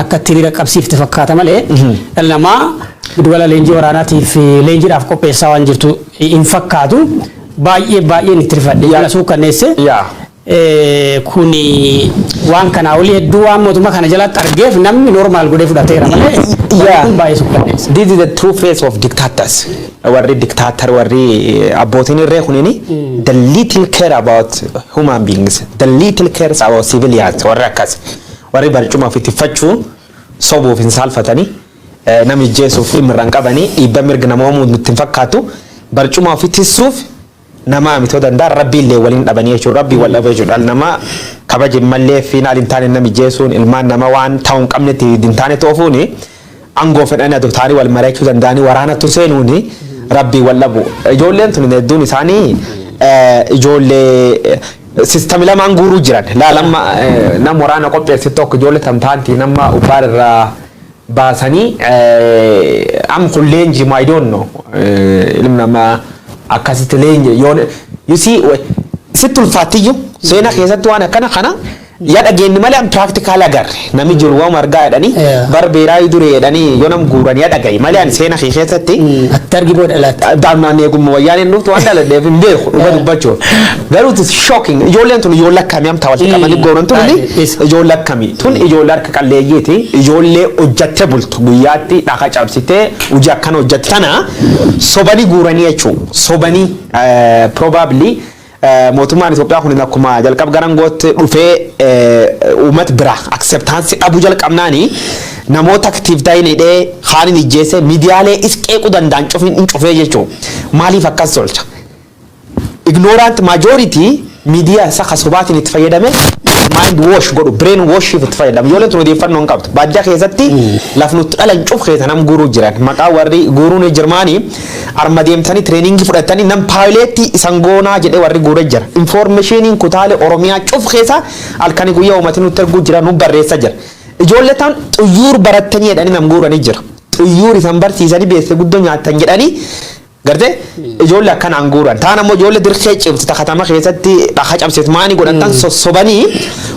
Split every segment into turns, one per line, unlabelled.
Akka hiriira qabsiifte fakkaata malee dhala namaa giddugala leenjii waraanaatiif leenjiidhaaf qopheessaa waan jirtu hin fakkaatu. Baay'ee baay'een itti rifadhe. Kana suukanneesse. Kuni waan kanaa olii hedduu waan mootummaa kana jalatti argeef namni normal godhee fudhateera malee kun baay'ee suukanneessa.
This is the true face of dictators. Warri dictator, warri abbootiin irree kunini, the little care about human beings, the little cares about civilians. Warri akkas. Warri barcuma ofiitifachuu sobuuf hin saalfatanii, nama ijjeesuuf dhimma irra hin qabanii, dhiibba mirga nama uumuu nutti hin fakkaatu, barcuma ofii tissuuf nama mitoo danda'a, rabbii illee waliin dhabanii jechuudha. Rabbii wal dhabee jechuudha. Dhala namaa kabaja mallee fi hin taane nama ijjeesuun, ilmaan nama waan ta'uu hin qabnetti hin taane toofuuni, aangoo fedhanii aduu ta'anii wal mari'achuu danda'anii waraanattu seenuuni, rabbii wal dhabu. Ijoolleen tun hedduun isaanii ijoollee system lamaan guuruu jiran. Laalamma nama waraana qopheesse tokko ijoollee tamtaanti nama ubbaar irraa baasanii am kun leenjii moo, I don't know. Ilmi namaa akkasitti leenji yoo, you see, sitti ulfaatiyyuu seenaa keessatti waan akkana kana yaa dhageenyi malee am practical agarre. Namni jiru waan argaa jedhanii bar beeraa duree jedhanii yoo nam guuran yaa dhagayi malee ani seenaa kee keessatti
Atti argi booda laata.
Daa'imman eegummaa wayyaan hin dhuftu waan dhaladheef hin beeku dhuga dubbachuuf. Garuu it is shocking. Ijoolleen tun ijoollee akkamii amtaa walitti qabanii gooran tun? Ijoollee akkamii tun? Ijoollee harka qalleeyyiiti. Ijoollee hojjattee bultu, guyyaatti dhaka cabsitee hojii akkana hojjatte tana sobanii guuranii jechuudha. Sobanii probably mootummaan Itoophiyaa kun akkuma jalqaba gara aangootti dhufee uummata bira acceptance dhabuu jalqabnaani namoota active ta'in hidhee, haalin ijjeesse, miidiyaalee is qeequu danda'an cufin hin cufee jechuudha. Maaliif akkas tolcha? Ignorant majority miidiyaa isa kasobaatiin itti fayyadame mind wash godhu, brain wash itti fayyadamu. Ijoolleen tun odeeffannoo hin qabdu. Baadiyyaa keessatti laf nutti dhalan cuf keessa nam guuruu jiran. Maqaa warri guuruun jirmaanii arma deemtanii training fudhatanii nam pilot isan goonaa jedhee warri guuree jira. Informationiin kutaalee Oromiyaa cuf keessa halkanii guyyaa uummatni nutti erguu jira, nu barreessa jira. Ijoollee tan xuyyuur barattanii jedhanii nam guuranii jira. Xuyyuur isan barsiisanii beesse guddoo nyaattan jedhanii gartee ijoollee akkanaan guuran. Taan ammoo ijoollee dirqee cimtu katama keessatti dhaka cabsitu maanii godhatan sossobanii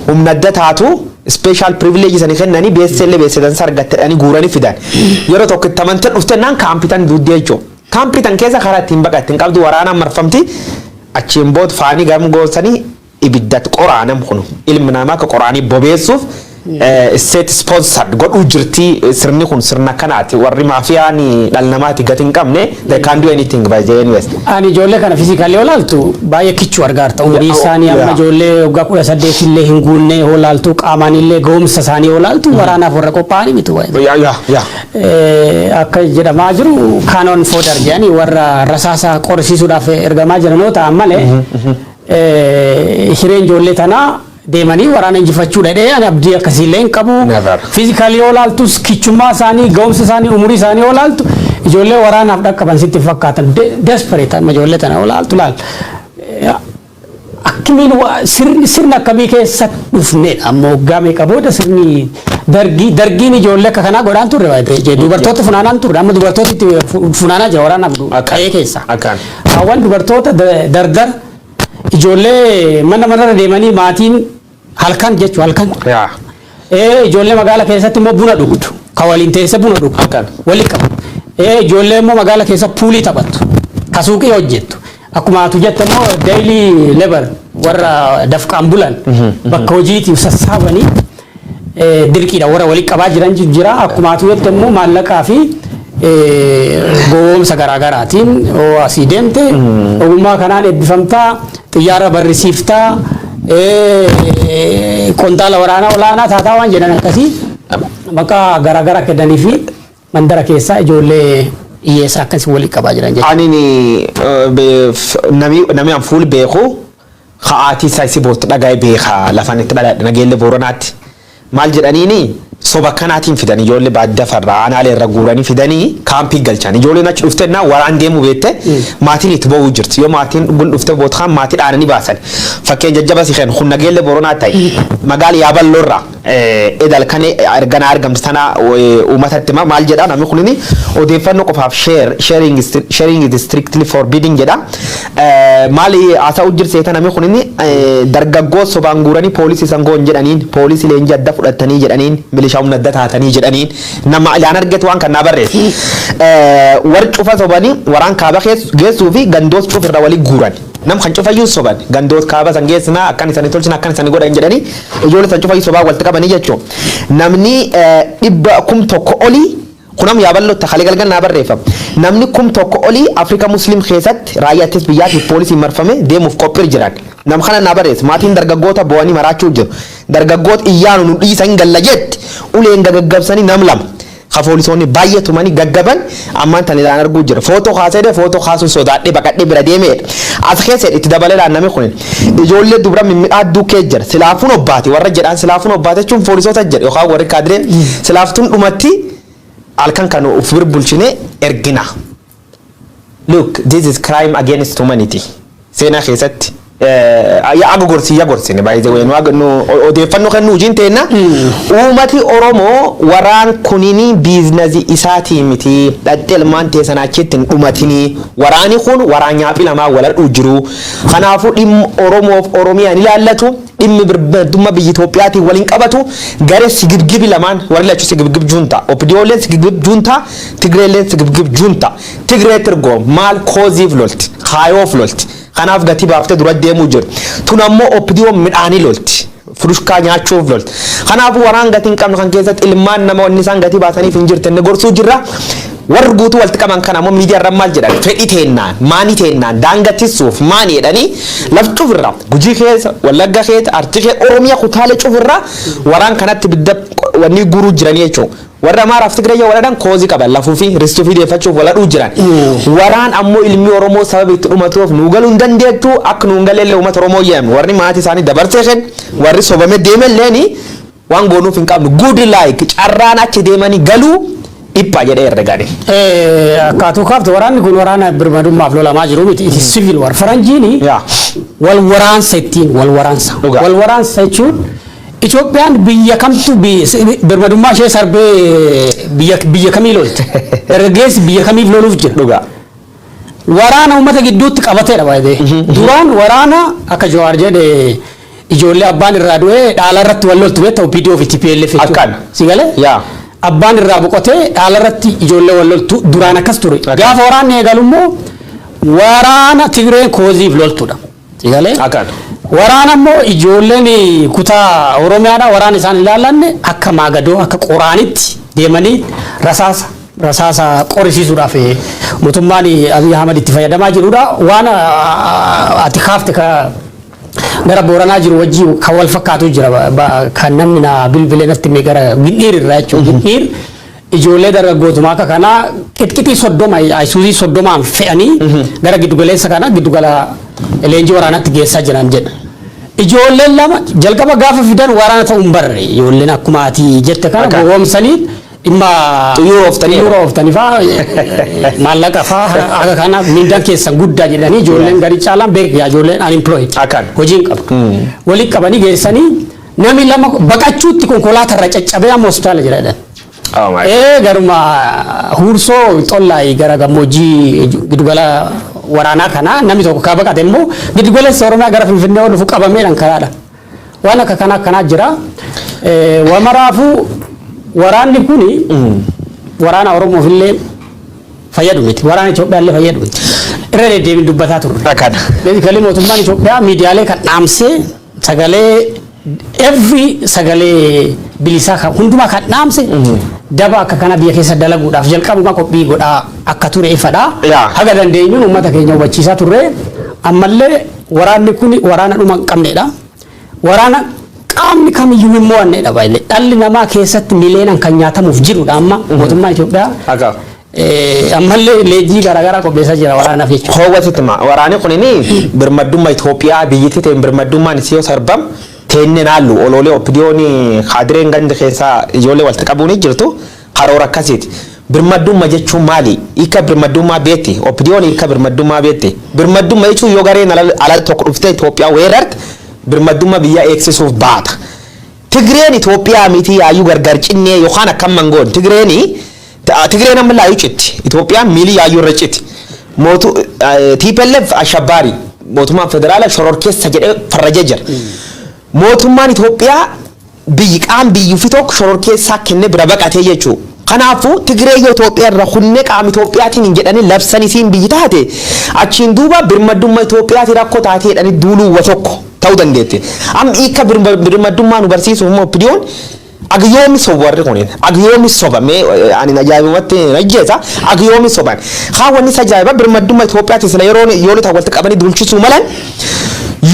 humna adda taatu special privilege isanii kennanii beessellee beessetan argatte jedhanii guuranii fidan. Yeroo tokko itti amantee dhufte naan kaampitan duuddee jechuudha. Kaampitan keessa karaa ittiin baqatte hin qabdu, waraanaan marfamti. Achiin booda faanii gam goosanii ibiddatti qoraanam kun ilmi namaa akka qoraanii bobeessuuf state sponsored godhuu jirti. Sirni kun sirna akkanaati. Warri maafiyaan dhala namaati gati hin qabne, they can do anything by the anyways.
Ani ijoollee kana physically yoo laaltu baay'ee kichuu argaarta. Umurii isaanii amma ijoollee waggaa 18 illee hin guunne yoo laaltu, qaamaan illee ga'umsa isaanii yoo laaltu, waraanaaf warra qophaa'anii miti waa'ee.
yaa yaa yaa
Akka jedhamaa jiru cannon fodder jedhanii warra rasaasa qorrisiisuudhaaf ergamaa jiran yoo ta'an malee hireen ijoollee tanaa deemanii waraana injifachuu dhadhee ani abdii akkasiillee hin qabu.
Never.
Physically yoo laaltus, kichummaa isaanii, ga'umsa isaanii, umurii isaanii yoo laaltu, ijoollee waraanaaf dhaqqaban sitti hin fakkaatan. Desperate amma ijoollee tana yoo laaltu laal. Akkamiin sirna akkamii keessa dhufnedha amma? Waggaa meeqa booda? Sirni dargii, dargiin ijoollee akka kanaa godhaan turre baay'ee, dubartoota funaanaan turre. Amma dubartoota itti funaanaa jira waraanaaf qe'ee keessa. Hawwan dubartoota dardar ijoollee mana manarra deemanii maatiin halkan jechuu halkan. Ijoollee magaala keessatti immoo buna dhugdu. Ka waliin teessee buna dhugdu. Waliin qabu. Ijoollee immoo magaala keessa pool taphattu. Ka suuqii hojjettu. Akkuma atu jette immoo daily labor warra dafqaan bulan bakka hojiitiif sassaabanii dirqiidha warra waliin qabaa jiran jira. Akkuma atu jette immoo maallaqaa fi gowwoomsa garaagaraatiin yoo asii deemte ogummaa kanaan eebbifamtaa, xiyyaara barrisiiftaa, qondaala waraanaa olaanaa taataa waan jedhan akkasii maqaa garaagaraa kennanii fi mandara keessaa ijoollee hiyyeessaa akkasii waliin qabaa jiran jechuudha.
Ani nami an fuul beeku ka'aatii isaa isi boottu dhagaa'e beeka. Lafan itti dhaladhe Nageelle Booranaatti. Maal jedhaniini, soba kanaatiin fidan. Ijoollee baadiyyaa farraa aanaalee irra guuranii fidanii kaampii galchan. Ijoolleen achi dhufte naa waraan deemuu beekte maatiin itti ba'uu jirti. Yoo maatiin gul dhufte bootaan maatii dhaananii baasan. Fakkeenya jajjaba si kennu kun Nageelle Booranaa ta'e magaala Yaaballoorraa Edal kan ergana argamte tana uummatatti hima. Maal jedha namni kunini? Odeeffannoo qofaaf share, sharing is strictly forbidden jedha. Maali haasa'u jirseeta namni kunini? Dargaggoo sobaan guuranii poolisii sangoon jedhaniin, poolisii leenjii adda fudhatanii jedhaniin, milishaa humna adda taatanii jedhaniin, nama ilaan argatu waan kan naa barreesse. Warri cufa sobanii waraan kaaba geessuu fi gandoota cufa irra walii guuran. Nam kan cufayyuu soban gandoota kaaba san geessinaa, akkan isanii tolchina, akkan isanii godhan jedhanii ijoollee san cufayyuu sobaa walitti qabanii jechuudha. Namni 1,000 olii kunam Yaaballoo takalee galgal naa barreeffama. Namni 1,000 olii Afrika Muslim keessatti raayyaa ittisa biyyaatiif poolisiin marfame deemuuf qophii jiran. Nam kana naa barreessa. Maatiin dargaggoota bo'anii maraachuu jiru. Dargaggoota iyyaanu nu dhiisan galla jetti uleen gagaggabsanii nam lama. Ka poolisoonni baay'ee tumanii gaggaban ammaan tan ilaan arguu jira. Footoo kaasee footoo kaasuun sodaadhee baqadhee bira deemeedha. As keessa itti dabaleedhaan namni kun ijoollee dubra mimmiidhaaduu kee jira. Silaafuun obbaate warra jedhaan, silaafuun obbaate jechuun poolisoota jedha yookaan warri kaadireen silaaftuun dhumatti halkan kan of bir bulchine ergina. Look, this is crime against humanity. Seenaa keessatti aga gorsii ya gorsine, by the way, nu odeeffannoo kennuu hojiin teenna. Uummati Oromoo waraan kunini business isaatii miti, dhadhee ilmaan teessan achitti hin dhumatinii. Waraani kun waraan nyaaphi lamaa waladhuu jiru. Kanaafuu dhimma Oromoof Oromiyaan ilaallatu, dhimmi birmadummaa biyya Itoophiyaatiin waliin qabatu, garee sigibgibi lamaan warri lachuu sigibgib juunta. OPDOleen sigibgib juunta, Tigreeleen sigibgib juunta. Tigree tirgoo maal cause-iif lolti, kaayoof lolti. Kanaaf gatii baaftee dura deemuu jiru. Tun ammoo OPDO midhaanii lolti. Furushkaa nyaachuuf lolti. Kanaafuu waraan gatii hin qabne kan keessatti ilmaan nama wanni isaan gatii baasaniif hin jirte inni gorsuu jirra. Warri guutuu walitti qaban kana ammoo miidiyaa irra maal jedhan? Fedhii teennaan, maanii teennaan, daangattissuuf maani jedhanii laf cufirra, Gujii keessa, Wallagga keessa, Arsii keessa, Oromiyaa kutaalee cufirra waraan kanatti bidda wanni guuruu jiranii jechuudha. Warra Amaaraaf Tigrayyaa waladhan cause qaban, lafuu fi ristuu fi deeffachuuf waladhuu jiran. Waraan ammoo ilmi Oromoo sababa itti dhumatuuf nuu galuu hin dandeettu, akka nuun galeellee uummata Oromoo jedhamu. Warri maatii isaanii dabarsee kennu, warri sobame deemelleeni waan goonuuf hin qabnu. Good like carraan achi deemanii galuu dhipha jedhee herregani.
Akkaatuu kaafte, waraanni kun waraana birmadummaaf lolamaa jiru miti. It is civil war. Faranjiini wal waraansa ittiin wal waraansa. Wal waraansa jechuun Itoophiyaan biyya kamtu birmadummaa ishee sarbee biyya kamii lolti? Dargaggeessi biyya kamiif loluuf jira? Waraana uummata gidduutti qabateedha baay'ee. Duraan waraana akka Jawaar jedhe ijoollee abbaan irraa du'ee dhaala irratti wal loltu beektaa, OPDO fi TPLF jechuudha.
Akkana.
Si galee?
Yaa.
Abbaan irraa boqotee dhaala irratti ijoollee wal loltu duraan akkas ture. Gaafa waraanni eegalu immoo waraana Tigreen cause-iif loltudha. Si galee?
Akkana.
Waraana immoo ijoolleen kutaa Oromiyaadha waraana isaan ilaallanne akka maagadoo akka qoraanitti deemanii rasaasa qorisiisuudhaaf mootummaan Abiy Ahmad itti fayyadamaa jirudha. Waan ati kaafte ka gara Booranaa jiru wajjin kan wal fakkaatu jira, kan namni na bilbilee natti hime gara Gindhiir irraa jechuudha. Gindhiir ijoollee dargaggootumaa akka kanaa qixqixii 30, Isuuzii 30n fe'anii gara giddugaleessa kana giddugala leenjii waraanaatti geessaa jiran jedha. Ijoolleen lama jalqaba gaafa fidan waraana ta'uu hin barre. Ijoolleen akkuma ati jette kana gowwoomsanii dhimma
Xiyyoora ooftanii.
Xiyyoora ooftanii faa, maallaqa faa akka kana mindaan keessan guddaa jedhanii ijoolleen gadi caalaan beekaa ijoolleen unemployed. Hojii hin qabdu. Walitti qabanii geessanii namni lama baqachuutti konkolaataa irra caccabee amma hospitaala jira jedhan.
Oh my.
Ee, garuma Huursoo Xollaay gara gammoojjii giddugala waraanaa kana namni tokko kaa baqate immoo giddugaleessa Oromiyaa gara Finfinnee ol dhufu qabameedhaan karaadha. Waan akka kanaa akkanaa jira. Wamaraafuu waraanni kuni waraana Oromoof illee fayyadu miti. Waraana Itoophiyaa illee fayyadu miti. Irra deddeebiin dubbataa turre. Basically mootummaan Itoophiyaa miidiyaalee kan dhaamsee, sagalee, every sagalee bilisaa kan hundumaa kan dhaamse, daba akka kana biyya keessa dalaguudhaaf jalqabuma qophii godhaa akka ture ifadha. Haga dandeenyuun uummata keenya hubachiisaa turre. Ammallee waraanni kun waraana dhuma hin qabnedha. Waraana qaamni kamiyyuu hin mo'annedha baay'ee. Dhalli namaa keessatti miliyeenaan kan nyaatamuuf jirudha amma mootummaan Itoophiyaa. Ammallee leenjii garaagaraa qopheessaa jira waraanaaf jechuudha.
Hawwatitti ma waraanni kunini birmaddummaa Itoophiyaa biyyittii ta'e birmaddummaan isii yoo sarbam teenne naallu oloolee OPDO'n kaadireen ganda keessaa ijoollee walitti qabuun jirtu karoora akkasiiti. Birmaddummaa jechuun maali? Hiika birmaddummaa beetti. OPDO'n hiika birmaddummaa beetti. Birmaddummaa jechuun yoo gareen ala tokko dhuftee Itoophiyaa weerarte birmaddummaa biyyaa eegsisuuf baata. Tigreen Itoophiyaa miti, yaayyuu gargar cinnee yookaan akkam mangoon Tigreen amma laayyuu citti. Itoophiyaan miilii yaayyuu irra citti. Mootu TPLF ashabbaari, mootummaan federaala shororkeessa jedhee farrajee jira. Mootummaan Itoophiyaa biyyi qaam biyyuu fi tokko shororkeessaa kennee bira baqatee jechuudha. Kanaafuu Tigree yoo Itoophiyaa irra hunnee qaama Itoophiyaatiin hin jedhanii labsan, isiin biyyi taate achiin duuba birmaddummaa Itoophiyaatiin rakkoo taatee jedhanii duuluu wa tokko ta'uu dandeetti. Amma hiika birmaddummaa nu barsiisuuf immoo OPDOn agiyoomi sobu, warri kunin agiyoomi soba. Mee ani ajaa'ibumatti najjeesa, agiyoomi soban. Haa, wanni isa ajaa'iba, birmaddummaa Itoophiyaati sila yeroo yoo ta'u walitti qabanii duulchisuu malan,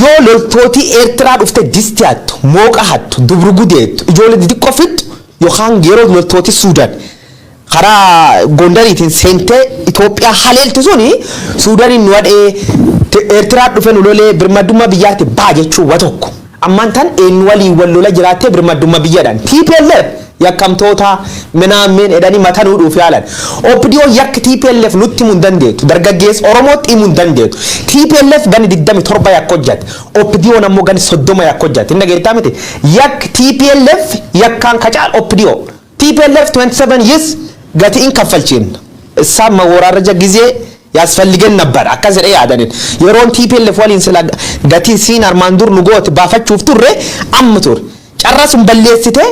yoo loltooti Eertiraa dhufte disti hattu, mooqa hattu, dubru gudeettu, ijoollee xixiqqoo fixxu, yookaan yeroo loltooti Suudaan karaa Gondariitiin seentee Itoophiyaa haleelti, suni Suudaaniin nu hadhee, Eertiraa dhufe nu lolee, birmaddummaa biyyaatti baa jechuu wa tokko. Ammaan tan eenyu waliin wal lola jiraattee birmaddummaa biyyaadhaan? TPLF yakkamtoota minaameen jedhanii mataa nuudhuuf yaalan. OPDO yakki TPLF nutti himuu hin dandeettu. Dargaggeessa Oromootti himuu hin dandeettu. TPLF gani 27 yakka hojjate. OPDO ammoo gani 30 yakka hojjate. Hin dhageettaa miti? Yakki TPLF yakkaan kacaal OPDO. TPLF 27 years gatii hin kaffalchiin. Isaan መወራረጃ ጊዜ ያስፈልገን ነበር akkas jedhee yaadanin. Yeroon TPLF waliin sila gatii siin armaan dur nu goote baafachuuf turre amma ture. Carraa sun balleessite.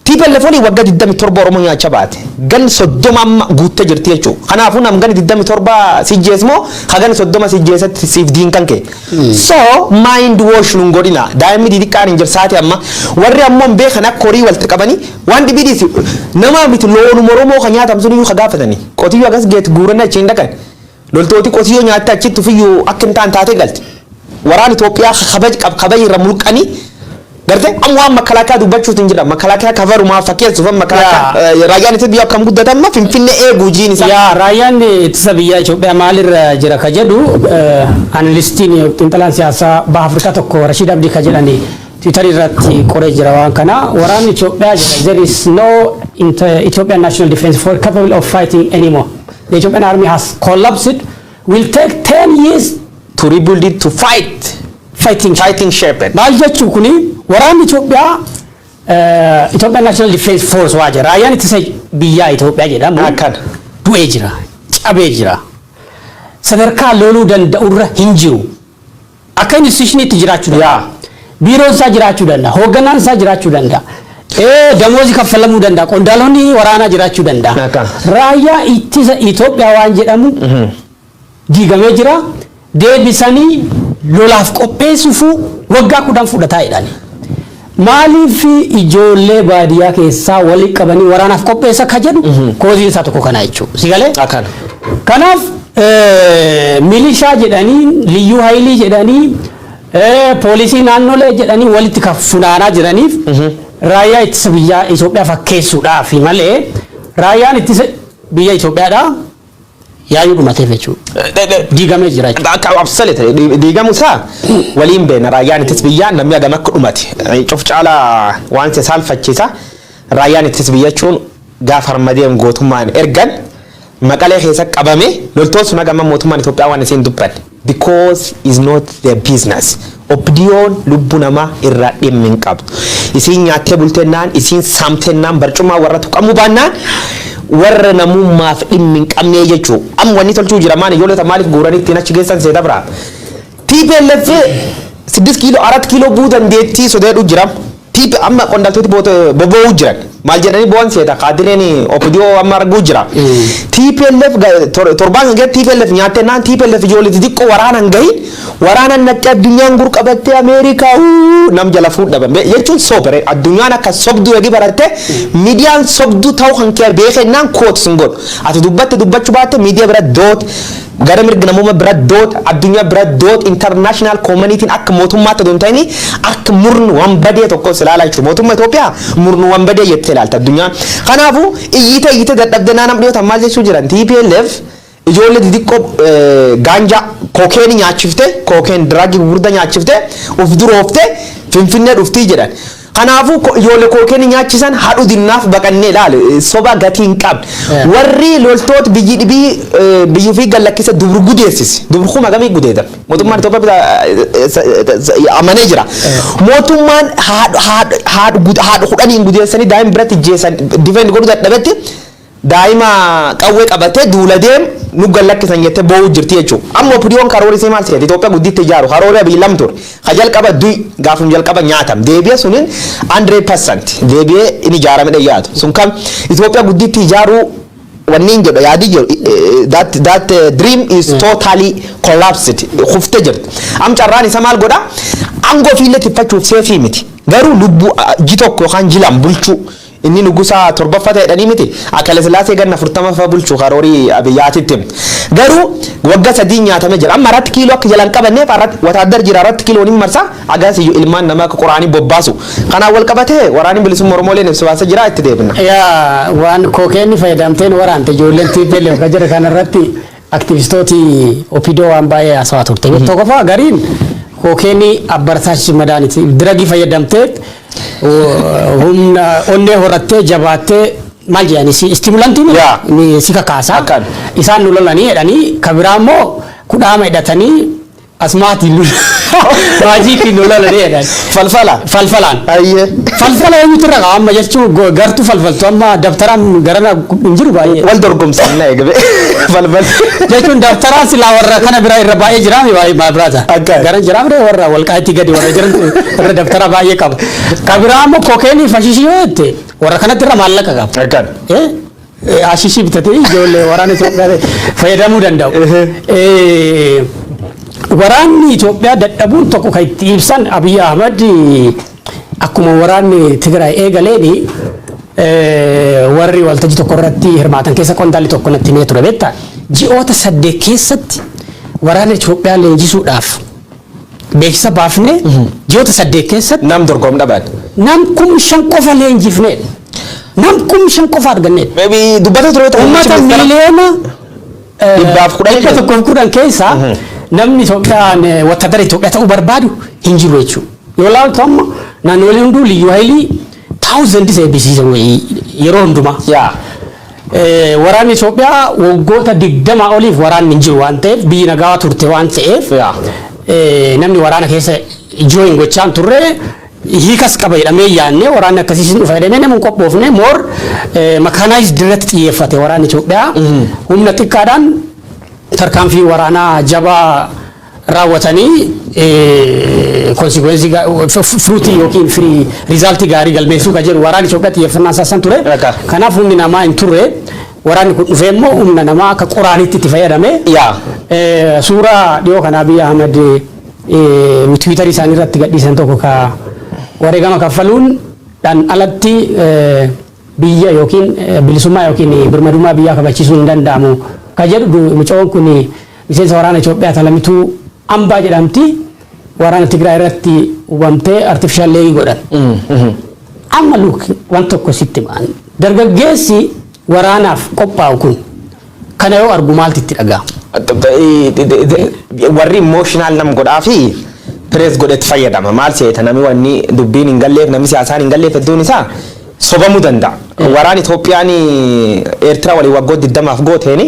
TPLF waliin waggaa 27 Oromoo nyaachaa baate. Gan 30 amma guuttee jirti jechuudha. Kanaafuu nam gani 27 si jees moo hagani 30 si jeesatti siif diin kan kee. So mind wash nun godhina. Daa'imni xixiqqaan hin jirsaati amma. Warri ammoo hin beekan akka horii walitti qabanii waan dhibiidhiisi nama miti, loonuma Oromoo kan nyaatam sun iyyuu ka gaafatanii. Qotiyyoo akkas geet guuranii achiin dhaqan. Loltooti qotiyyoo nyaatte achitti ofiyyuu akka hin taane taatee galti. Waraan Itoophiyaa kabaj qab, kabaj irra mulqanii garte. Amma waan makalaakaa dubbachuutu hin jira. Makalaakaa kafarumaa fakkeessuuf makalaakaa raayyaan ittisa biyyaa akkam guddatamma Finfinnee eeguu jiin isaa.
Yaa, raayyaan ittisa biyyaa Itoophiyaa maalirra jira ka jedhu analystiin, xiinxalaan siyaasaa Baha Afrikaa tokko, Rashiid Abdii ka jedhani, Twitter irratti qoree jira waan kana. Waraanni Itoophiyaa jedha, there is no Ethiopian National Defense Force capable of fighting anymore. The Ethiopian army has collapsed. Will take 10 years
to rebuild it, to fight
fighting
fighting shape.
Maal jechuun kuni? Waraanni Itoophiyaa, Ethiopian National Defense Force waa jira. Raayyaan ittisa biyyaa Itoophiyaa jedhamu
Akkana.
du'ee jira. Cabee jira. Sadarkaa loluu danda'urra hin jiru. Akka institutioniitti jiraachuu danda'a. Biiroon isaa jiraachuu danda'a. Hoogganaan isaa jiraachuu danda'a. Damoozii kaffalamuu danda'a. Qondaalonni waraanaa jiraachuu danda'a.
Akkana.
Raayyaa ittisa Itoophiyaa waan jedhamu diigamee jira. Deebisanii lolaaf qopheessuuf waggaa 10 fudhataa jedhani. Maaliif ijoollee baadiyyaa keessaa walitti qabanii waraanaaf qopheessa ka jedhu causeiin isaa tokko kana jechuudha. Si galee?
Akkana.
Kanaaf milishaa jedhanii, liyyuu haayilii jedhanii, poolisii naannolee jedhanii walitti kan funaanaa jiraniif raayyaa ittisa biyyaa Itoophiyaa fakkeessuudhaaf malee raayyaan ittisa biyya Itoophiyaadhaa yaayyuu dhumateef jechuudha. Diigamee jira jechuudha.
Akka absolute diigamu isaa waliin beena. Raayyaan ittisa biyyaa namni hagam akka dhumate cuf caalaa waan isa saalfachiisa. Raayyaan ittisa biyya jechuun gaafa harmadeem gootummaan ergan Maqalee keessa qabame, loltoon sun hagam mootummaan Itoophiyaa waan isiin dubbanne, because is not their business. OPDOn lubbuu namaa irraa dhimmi hin qabdu. Isiin nyaattee bultennaan, isiin saamtennaan, barcumaa warra tuqamuu baannaan, warra namummaaf dhimmi hin qabne jechuu. Amma wanni tolchuu jira maali? Ijoolota maaliif guuranii ittiin achi geessan seeta biraa? TPLF 6 kiiloo, 4 kiiloo buu dandeettii sodeedhu jira. TP amma qondaaltoti bobba'uu jiran. Maal jedhanii bo'an seeta? Kaadireen OPDO amma arguu jira. TPLF torbaan kan keessatti TPLF nyaattee naan, TPLF ijoollee xixiqqoo waraanan gahin waraanan naqxee, addunyaan gurqabattee Ameerikaa nam jala fuudhaban jechuun sobere. Addunyaan akka sobduu eegi baratte, miidiyaan sobduu ta'uu kan kee beekennaan kootu sun godhu. Ati dubbatte dubbachuu baatte, miidiyaa bira doot, gara mirga namummaa bira doot, addunyaa bira doot, international communityn akka mootummaatti odoo hin ta'in akka murni wanbadee tokko si ilaalaa jechuudha. Mootummaa Itoophiyaa murni wanbadee jettee ilaalta addunyaan. Kanaafuu iyyite iyyite dadhabde naannoo dhiyootan maal jechuu jiran? TPLF ijoollee xixiqqoo gaanjaa cocaine nyaachifte, cocaine drugii gurguddaa nyaachifte, uf duroofte Finfinnee dhuftii jedhan. Kanaafuu ijoollee kookeenii nyaachisan haadhu dinnaaf baqannee ilaale, soba gatii hin qabne. Warri loltoota biyyi dhibii biyyi fi gallakkisa dubru gudeessisi. Dubru kuma gamii gudeedame. Mootummaan Itoophiyaa amanee jira. Mootummaan haadhu 10n gudeessanii daa'ima biratti jeessan defend godhuu dadhabetti, daa'ima qawwee qabatee duula deem nu gallakkisan jettee boo'uu jirti jechuudha. Amma OPDOn karoora isii maal seete? Itoophiyaa gudditti ijaaru karoora biyyi lam ture. Ka jalqaba du'i gaafum jalqaba nyaatam deebi'ee suniin 100% deebi'ee inni ijaarame dhiyaatu. Sun kam Itoophiyaa gudditti ijaaruu wanni hin jedhu yaadi jiru, that dream is totally collapsed, kuftee jirti. Am carraan isa maal godha? Aangoo fiillee tiffachuuf seefii miti. Garuu lubbuu ji tokko yookaan jilaan bulchuu, inni nugusa torbaffaa ta'edhanii miti, akka Sillaasee ganna 40 fa bulchuu karoorii Abiyyaatitti. Garuu waggaa 3 nyaatamee jira. Amma irratti kiiloo akka jalaan qabanneef irratti wataadar jira, irratti kiiloon hin marsa, agas iyyuu ilmaan namaa akka qoraanii bobbaasu. Kanaan wal qabatee waraanni bilisummaa Oromoo leen ibsa baasa jira, itti deebina.
Yaa, waan kookeenni fayyadamteen waraante ijoolleen TPLF kan jira kanarratti aktivistooti OPDO waan baay'ee haasawaa turte. Tokkoffaa, gariin kookeenii abbartaachi madaaniti drugii fayyadamtee humna onnee horattee jabaattee, maal jedhani, stimulantii si kakaasa.
Akkaan.
Isaan nu lolanii jedhanii, ka biraa immoo kudhaama hidhatanii asmaatiin nu maajiikiin nu lolanii jedhan.
Falfala.
Falfalaan.
Ayyee.
Falfala eenyutu irra qaba amma jechuun, gartuu falfaltu amma dabtaraan garana hin jiru baay'ee.
Wal dorgomsiin eegbe. Falfal.
Jechuun dabtaraan silaa warra kana bira irra baay'ee jiraami, baay'ee maal biraata.
Akka.
Gara jiraamre warra walqaa'itti gadi warra jiran irra dabtara baay'ee qaba. Ka biraa immoo kookeenii fashishii yoo jette, warra kanatti irra maallaqa qaba.
Akkaan.
Ashishii bitatee ijoollee waraana Itoophiyaa fayyadamuu danda'u. Waraanni Itoophiyaa dadhabuun tokko kan itti ibsan, Abiy Ahmad akkuma waraanni Tigraay eegaleeni, warri waltajjii tokko irratti hirmaatan keessa qondaalli tokko natti himee ture, beektaa, ji'oota 8 keessatti waraana Itoophiyaa leenjisuudhaaf beeksisa baafnee, ji'oota 8 keessatti
Nam dorgom dhaban.
nam 5,000 qofa leenjifnee, nam 5,000 qofa argannee.
Maybe dubbata ture.
Uummata miliyoona
110
110 keessaa namni Itoophiyaan wattadara Itoophiyaa ta'uu barbaadu hin jiru jechuudha. Yoo laaltu, amma naannoleen hunduu liyyuu haayilii thousands eebbisiisan yeroo hundumaa. Waraanni Itoophiyaa waggoota 20 oliif waraanni hin jiru waan ta'eef, biyyi nagaa turte waan ta'eef, namni waraana keessa join gochaa hin turre. Hiikas qaba jedhamee yaadne, waraanni akkasii sin dhufa jedhamee nama hin qophoofne. More mechanized irratti xiyyeeffate waraanni Itoophiyaa, humna xiqqaadhaan tarkaanfii waraanaa jabaa raawwatanii consequence, fruitii yookiin firii, resultii gaarii galmeessuu kan jedhu waraanni Itoophiyaa xiyyeeffannaa isaa san ture. Kanaaf humni namaa hin turre. Waraanni kun dhufee immoo humna namaa akka qoraanitti itti fayyadame. Suuraa dhiyoo kana Abiy Ahmed Tiwiitarii isaanii irratti gadhiisan tokko, ka wareegama kaffaluun dhaan alatti biyya yookiin bilisummaa yookiin birmadummaa biyyaa kabachiisuun hin danda'amu ka jedhu, mucoon kun miseensa waraana Itoophiyaa Talamituu Ambaa jedhamti, waraana Tigraay irratti hubamtee artificial legii godhan. Amma look, waan tokko sitti ma'an, dargaggeessi waraanaaf qophaa'u kun kana yoo argu maaltu itti dhaga'ama?
Warri emotional nam godhaa fi press godhetti fayyadama. Maal seeta, namni wanni dubbiin hin galleef, namni siyaasaan hin galleef hedduun isaa sobamuu danda'a. Waraan Itoophiyaan Eertiraa waliin waggoota 20f gooteeni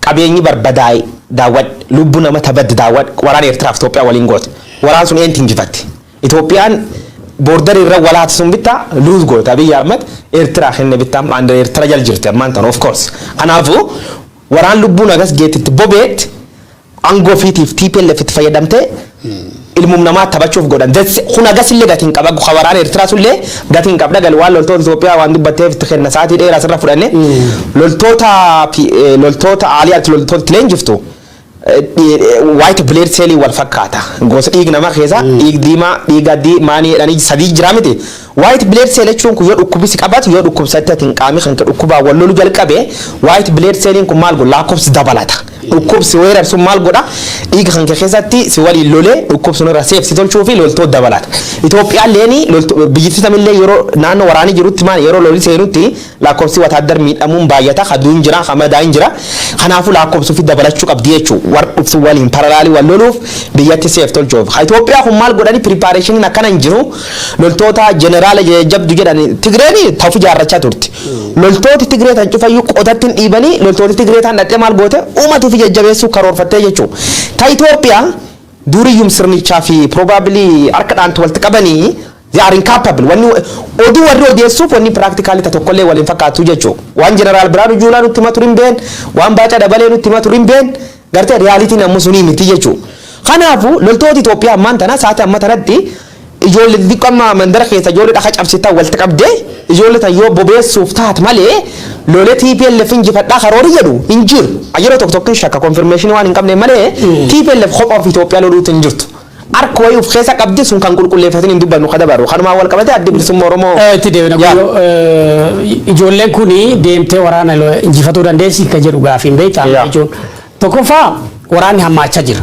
qabeenyi barbadaa'e daawwadhu, lubbuu nama tabadde daawwadhu. Waraan Eertiraaf Itoophiyaa waliin goote. Waraan sun eentu injifatte? Itoophiyaan borderii irra walaati sun bittaa lose goote. Abiyyi Ahmed Eertiraa kenne bittaa, under Eertira jala jirti ammaan tan, of course. Kanaafuu waraan lubbuun agas geetitti bobeet aangoo ofiitiif TPLF itti fayyadamtee ilmuum namaa taphachuuf godhan. Kun agas illee gatiin qaba. Waraan Eertiraa sullee gatiin qabda gal waan loltoota Itoophiyaa waan dubbatteef itti kenna, sa'aatii dheeraa asirra fudhanne. Loltoota aaliyaatti loltoota leenjiftu white blood cell wal fakkaata. Gosa dhiig namaa keessa dhiig diimaa, dhiig adii maanii jedhanii sadii jira miti. White blood cell jechuun kun yoo dhukkubisi qabatu, yoo dhukkubsatte, atiin qaamni kan dhukkubaa wal lolu jalqabe, white blood celliin kun maal godha? Lakkoofsi dabalata. Dhukkubsi weerarsu maal godha? Dhiiga kan keessatti si waliin lolee dhukkubsi irra seef si tolchuu fi loltoota dabalata. Itoophiyaan leeni biyyattii tamillee yeroo naannoo waraanii jirutti, maal, yeroo lolli seenutti lakkoofsi wataadar miidhamuun baay'ata, kaduun jira, kamadaan jira. Kanaafuu lakkoofsi fi dabalachuu qabdi jechuudha. Warra dhuftu waliin parallelii wal loluuf, biyyatti seef tolchuuf. Itoophiyaa kun maal godhani? Preparationiin akkana hin jiru. Loltoota jeneraala jabdu jedhan Tigreeni ta'uuf ijaarrachaa turte. Loltooti Tigree tan cufayyuu qotatti hin dhiibanii, loltooti Tigree tan dhaqxee maal goote? Uummata ofii jajjabeessuu karoorfattee jechuudha. Ta Itoophiyaa duriyyum sirnichaa fi probably harka dhaantu walitti qabanii, they are incapable. Wanni oduu warri odeessuuf wanni practically ta tokkollee waliin fakkaatu jechuudha. Waan jeneraal Biraanuu Juulaa nutti hima turin been, waan Baacaa Dabalee nutti hima turin been, gartee realityn ammoo sunii miti jechuudha. Kanaafuu loltooti Itoophiyaa ammaan tana sa'aatii amma tanatti ijoollee xixiqqoo amma mandara keessa ijoollee dhaka cabsitaa walitti qabdee ijoollee tan yoo bobeessuuf taat malee lolee TPLF injifadhaa karoori jedhu hin jiru. Yeroo tokko tokko shakka, confirmation waan hin qabne malee TPLF kophaa of Itoophiyaa loluutu hin jirtu. Harka wayii of keessa qabdi, sun kan qulqulleeffatin hin dubbannu ka dabaru. Kanumaan wal qabate Addi Bilisummaa Oromoo.
Itti deebina. Ijoolleen kun deemtee waraana injifatuu dandeessi kan jedhu gaafii hin beektaa jechuun. Tokkoffaa, waraanni hammaachaa jira.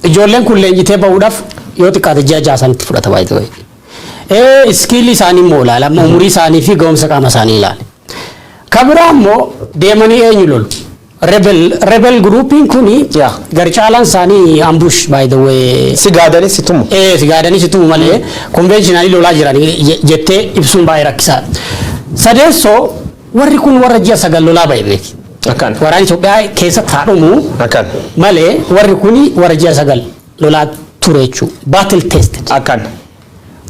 Ijoolleen kun leenjitee bahuudhaaf yoo xiqqaate ji'a 6 sanitti fudhata baay'ee. Skillii isaanii immoo ilaala. Amma umurii isaanii fi ga'umsa qaama isaanii ilaala. Kan biraa immoo deemanii eenyu lolu? Rebel groupiin kuni gar caalaan isaanii ambush, by the way.
Si gaadanii si tumu.
Si gaadanii si tumu malee conventionally lolaa jiran jettee ibsuun baay'ee rakkisaadha. Sadeessoo, warri kun warra ji'a 9 lolaa ba'e beeki.
Akkan.
Waraanni Itoophiyaa keessa taadhumu
Akkan.
malee warri kun warra ji'a 9 lolaa ture jechuudha. Battle tested.
Akkan.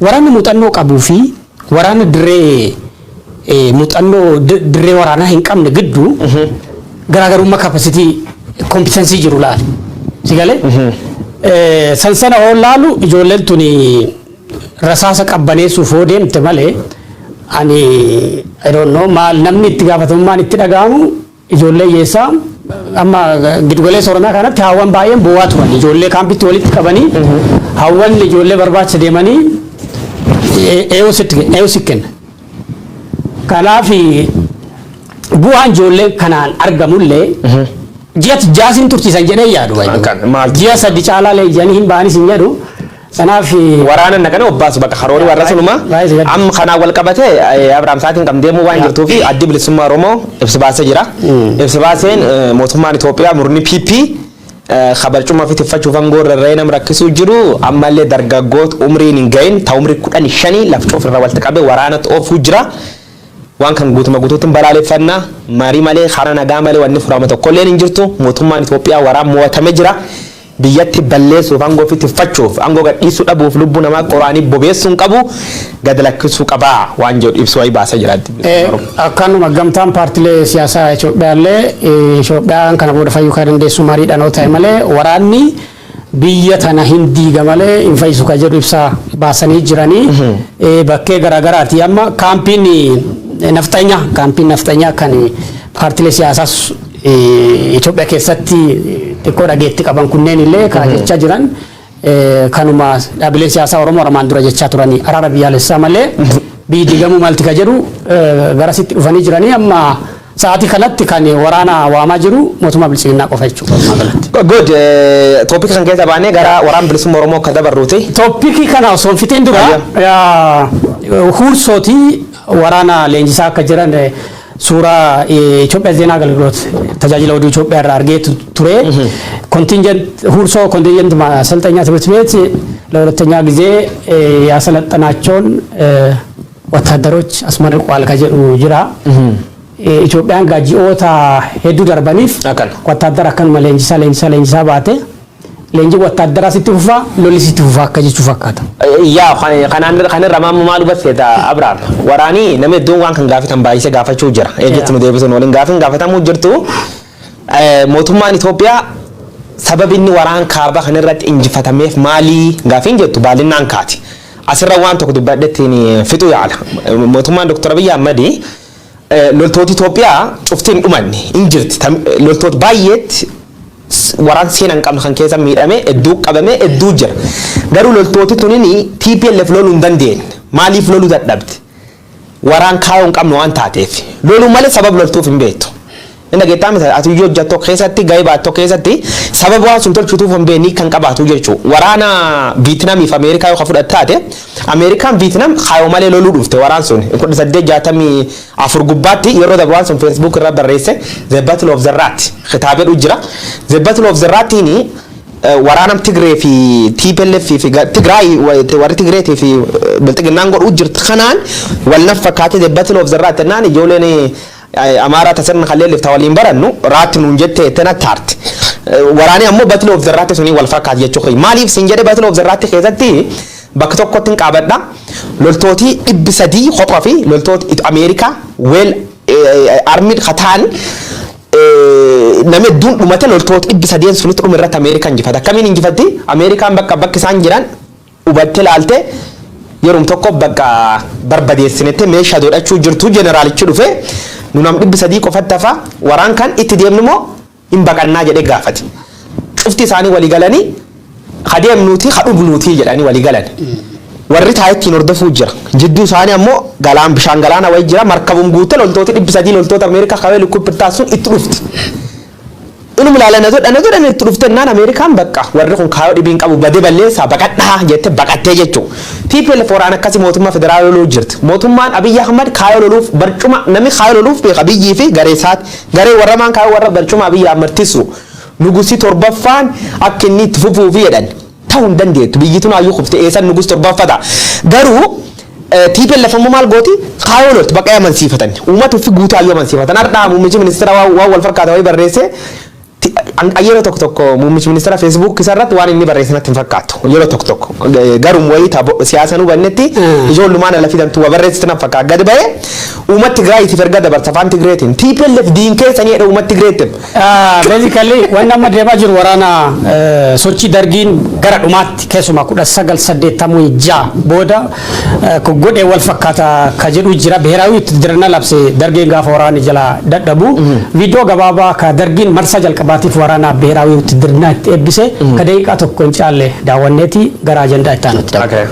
Waraanni muuxannoo qabuu fi waraana dirree muuxannoo dirree waraanaa hin qabne gidduu garaagarummaa capacity, competency jiru laali. Si galee? Sansana hoo laalu, ijoolleen tuni rasaasa qabbaneessuuf hoo deemte malee, ani I don't know maal namni itti gaafatamummaan itti dhaga'amu. Ijoollee hiyyeessaa amma giddugaleessa Oromiyaa kanatti haawwan baay'een boo'aa turan. Ijoollee kaampitti walitti qabanii, haawwan ijoollee barbaacha deemanii eeyoo sitti kenna. Kanaaf bu'aan ijoollee kanaan argamullee ji'a jaasiin tursiisan jedhee yaadu.
Akkan, maal?
Ji'a 3 caalaa leenji'anii hin ba'anis hin jedhu. Kanaaf
Waraana naqanii obbaasu bakka karoori warra sunuma.
Baay'ee si gadda.
Amma kanaan wal qabate Abrahaam, sa'aatiin kam deemuu waan jirtuu fi Addi Bilisummaa Oromoo ibsa baasee jira. Ibsa baaseen mootummaan Itoophiyaa murni PP kabarcuma fi tiffachuuf aangoo irra ra'ee nama rakkisuu jiru, ammallee dargaggoota umriin hin gahin ta umrii 15 laf cuuf irra walitti qabee waraanatti oofuu jira. Waan kan guutuma guutuutti balaaleffannaa. Marii malee, karaa nagaa malee wanni furama tokkolleen hin jirtu. Mootummaan Itoophiyaa waraan mo'atame jira. Biyyatti balleessuuf, aangoo fi tiffachuuf, aangoo gadhiisuu dhabuuf lubbuu namaa qoraanii bobeessuu hin qabu, gad lakkisuu qabaa waan jedhu ibsu wayii baasee jira.
Akkanuma gamtaan paartilee siyaasaa Itoophiyaallee Itoophiyaan kana booda fayyuu kan dandeessu mariidhaan yoo ta'e malee waraanni biyya tana hin diiga malee hin fayyisu kan jedhu ibsa baasanii jiranii. Bakkee garaagaraati amma kaampiin nafxanyaa, kaampiin nafxanyaa kan paartilee siyaasaa Itoophiyaa keessatti xiqqoo dhageetti qaban kunneen illee kan jechaa jiran kanuma dhaabbileen siyaasaa Oromoo armaan dura jechaa turanii, araara biyyaalessaa malee biyyi diigamuu maalti ka jedhu garasitti dhufanii jiranii. Amma sa'aatii kanatti kan waraana waamaa jiru mootummaa Biltsiginnaa qofa jechuudha walumaa galatti.
Good. Topic kan keessa baanee gara Waraana Bilisummaa Oromoo akka dabarruuti.
Topicii kana osoo hin fixiin dura, huursootii waraana leenjisaa akka jiran suuraa Itoophiyaa ዜና አገልግሎት tajaajila oduu Itoophiyaa irraa argee ture. Contingent ሁርሶ contingent ማሰልጠኛ ትምህርት ቤት ለሁለተኛ ጊዜ ያሰለጠናቸውን ወታደሮች አስመርቋል ka jedhu jira. Itoophiyaan ji'oota hedduu darbaniif wattaaddara akkanuma leenjisaa leenjisaa leenjisaa baate, leenjii wattaaddaraa sitti fufaa, lolli sitti fufaa akka jechuu fakkaata.
Yaa, kanaan kanirra maamma maal hubatteeta, Abrahaam? Waraanii nama hedduun waan kan gaafatan baay'isee gaafachuu jira. Eeggetti nu deebisuun waliin gaafin gaafatamuu jirtu. Mootummaan Itoophiyaa sababi inni waraan kaaba kanarratti injifatameef maalii gaafiin jettu bal'inaan kaati. Asirra waan tokko dubbadhettiin fixuu yaala. Mootummaan Dr. Abiyyi Ahmad loltoota Itoophiyaa cuftiin hin dhumanne hin jirti. Loltoota baay'eetti waraan seenaa hin qabne kan keessa miidhame, hedduu qabame, hedduu jira. Garuu loltooti tunin TPLF loluu hin dandeenye. Maaliif loluu dadhabde? Waraan kaayoo hin qabne waan taateef. Loluu malee sababa loltuuf hin beektu. Inni dhageettaa miti, ati iyyuu hojjettu keessatti, gahee baattu keessatti sababa waan sun tolchituuf hin beekni kan qabaatu jechuudha. Waraana Vietnamii fi Ameerikaa yoo fudhatte taate, Ameerikaan Vietnam kaayoo malee loluu dhufte. Waraan sun 1864 gubbaatti yeroo darbe waan sun Facebook irra barreesse, The Battle of the Rat kitaabedhu jira. The Battle of the Ratiin waraanam Tigree fi TPLF fi Tigraay, warri Tigreetii fi Bilxiginnaan godhuu jirtu kanaan wal naf fakkaate. The Battle of the Rat jennaan ijoolleen Amaaraa tasirna kallee lifta waliin barannu raatti nuun jette tana taarti. Waraanni ammoo Battle of the Rat sunii wal fakkaate jechuudha. Maaliif siin jedhe? Battle of the Rat keessatti bakka tokkotti hin qabadha. Loltootii 300 kophaa fi loltooti Ameerikaa well armed kataan namni hedduun dhumate, loltoota 300 sunitti dhuma irratti Ameerikaan injifate. Akkamiin injifatti? Ameerikaan bakka bakki isaan jiran hubattee laalte, yerum tokko bakka barbadeessinette meeshaa godhachuu jirtu jeneraalichi dhufe, nu nam 300 qofatti hafa, waraan kan itti deemnu moo hin baqannaa jedhee gaafate. Cufti isaanii walii galanii hadeemnuuti hadhubnuuti jedhanii walii galan. Warri taa'ee ittiin hordofuu jira. Jidduu isaanii ammoo galaan bishaan galaana wayii jira, markabuun guute loltooti 300, loltoota Ameerikaa kawee lukkuu sun itti dhufti. Inuma ilaalan godhan godhan itti dhufte naan Ameerikaan bakka warri kun kaayoo dhibiin qabu badee balleessaa baqadhaa jette baqattee jechuudha. TPLF waraana akkasii mootummaa federaalaa loluu jirti. Mootummaan Abiyyi Ahmad kaayoo loluuf barcuma, namni kaayoo loluuf beeka Abiyyii fi garee isaati. Garee warra maan kaayoo warra barcuma Abiyyi Ahmad tisu. Nugusii torbaffaan akka inni itti fufuufi jedhan. Ta'uu hin dandeettu, biyyi tun hayyuu kufte, eessan nugus torbaffata. Garuu TPLF ammoo maal gooti? Kaayoo lolti, bakka amansiifatan. Uummata ofii guutuu hayyuu amansiifatan. Har'aa muummichi ministeera waan wal fakkaata wayii barreesse. Yeroo tokko tokko muummichi ministeera Facebook isarratti waan inni barreesse natti hin fakkaatu. Yeroo tokko tokko garuu wayii siyaasa nu hubannetti ijoollummaan ala fidantu waa barreessitu na fakkaata. Gadi ba'ee uummata Tigraayiitiif erga dabarsa afaan Tigreetiin. TPLF diin keessanii jedhe uummata Tigreetiin.
Basically, wanni amma deemaa jiru waraana sochii dargiin gara dhumaatti, keessumaa 1986 booda godhee wal fakkaata ka jedhu jira. ብሔራዊ ውትድርና labse dargiin gaafa waraanni jala dadhabu. Viidiyoo gabaabaa ka dargiin marsaa jalqabaatiif waraana ብሔራዊ ውትድርና itti eebbise ka daqiiqaa tokko hin caalle daawwanneeti gara ajandaa itti aanutti darba.
Okay.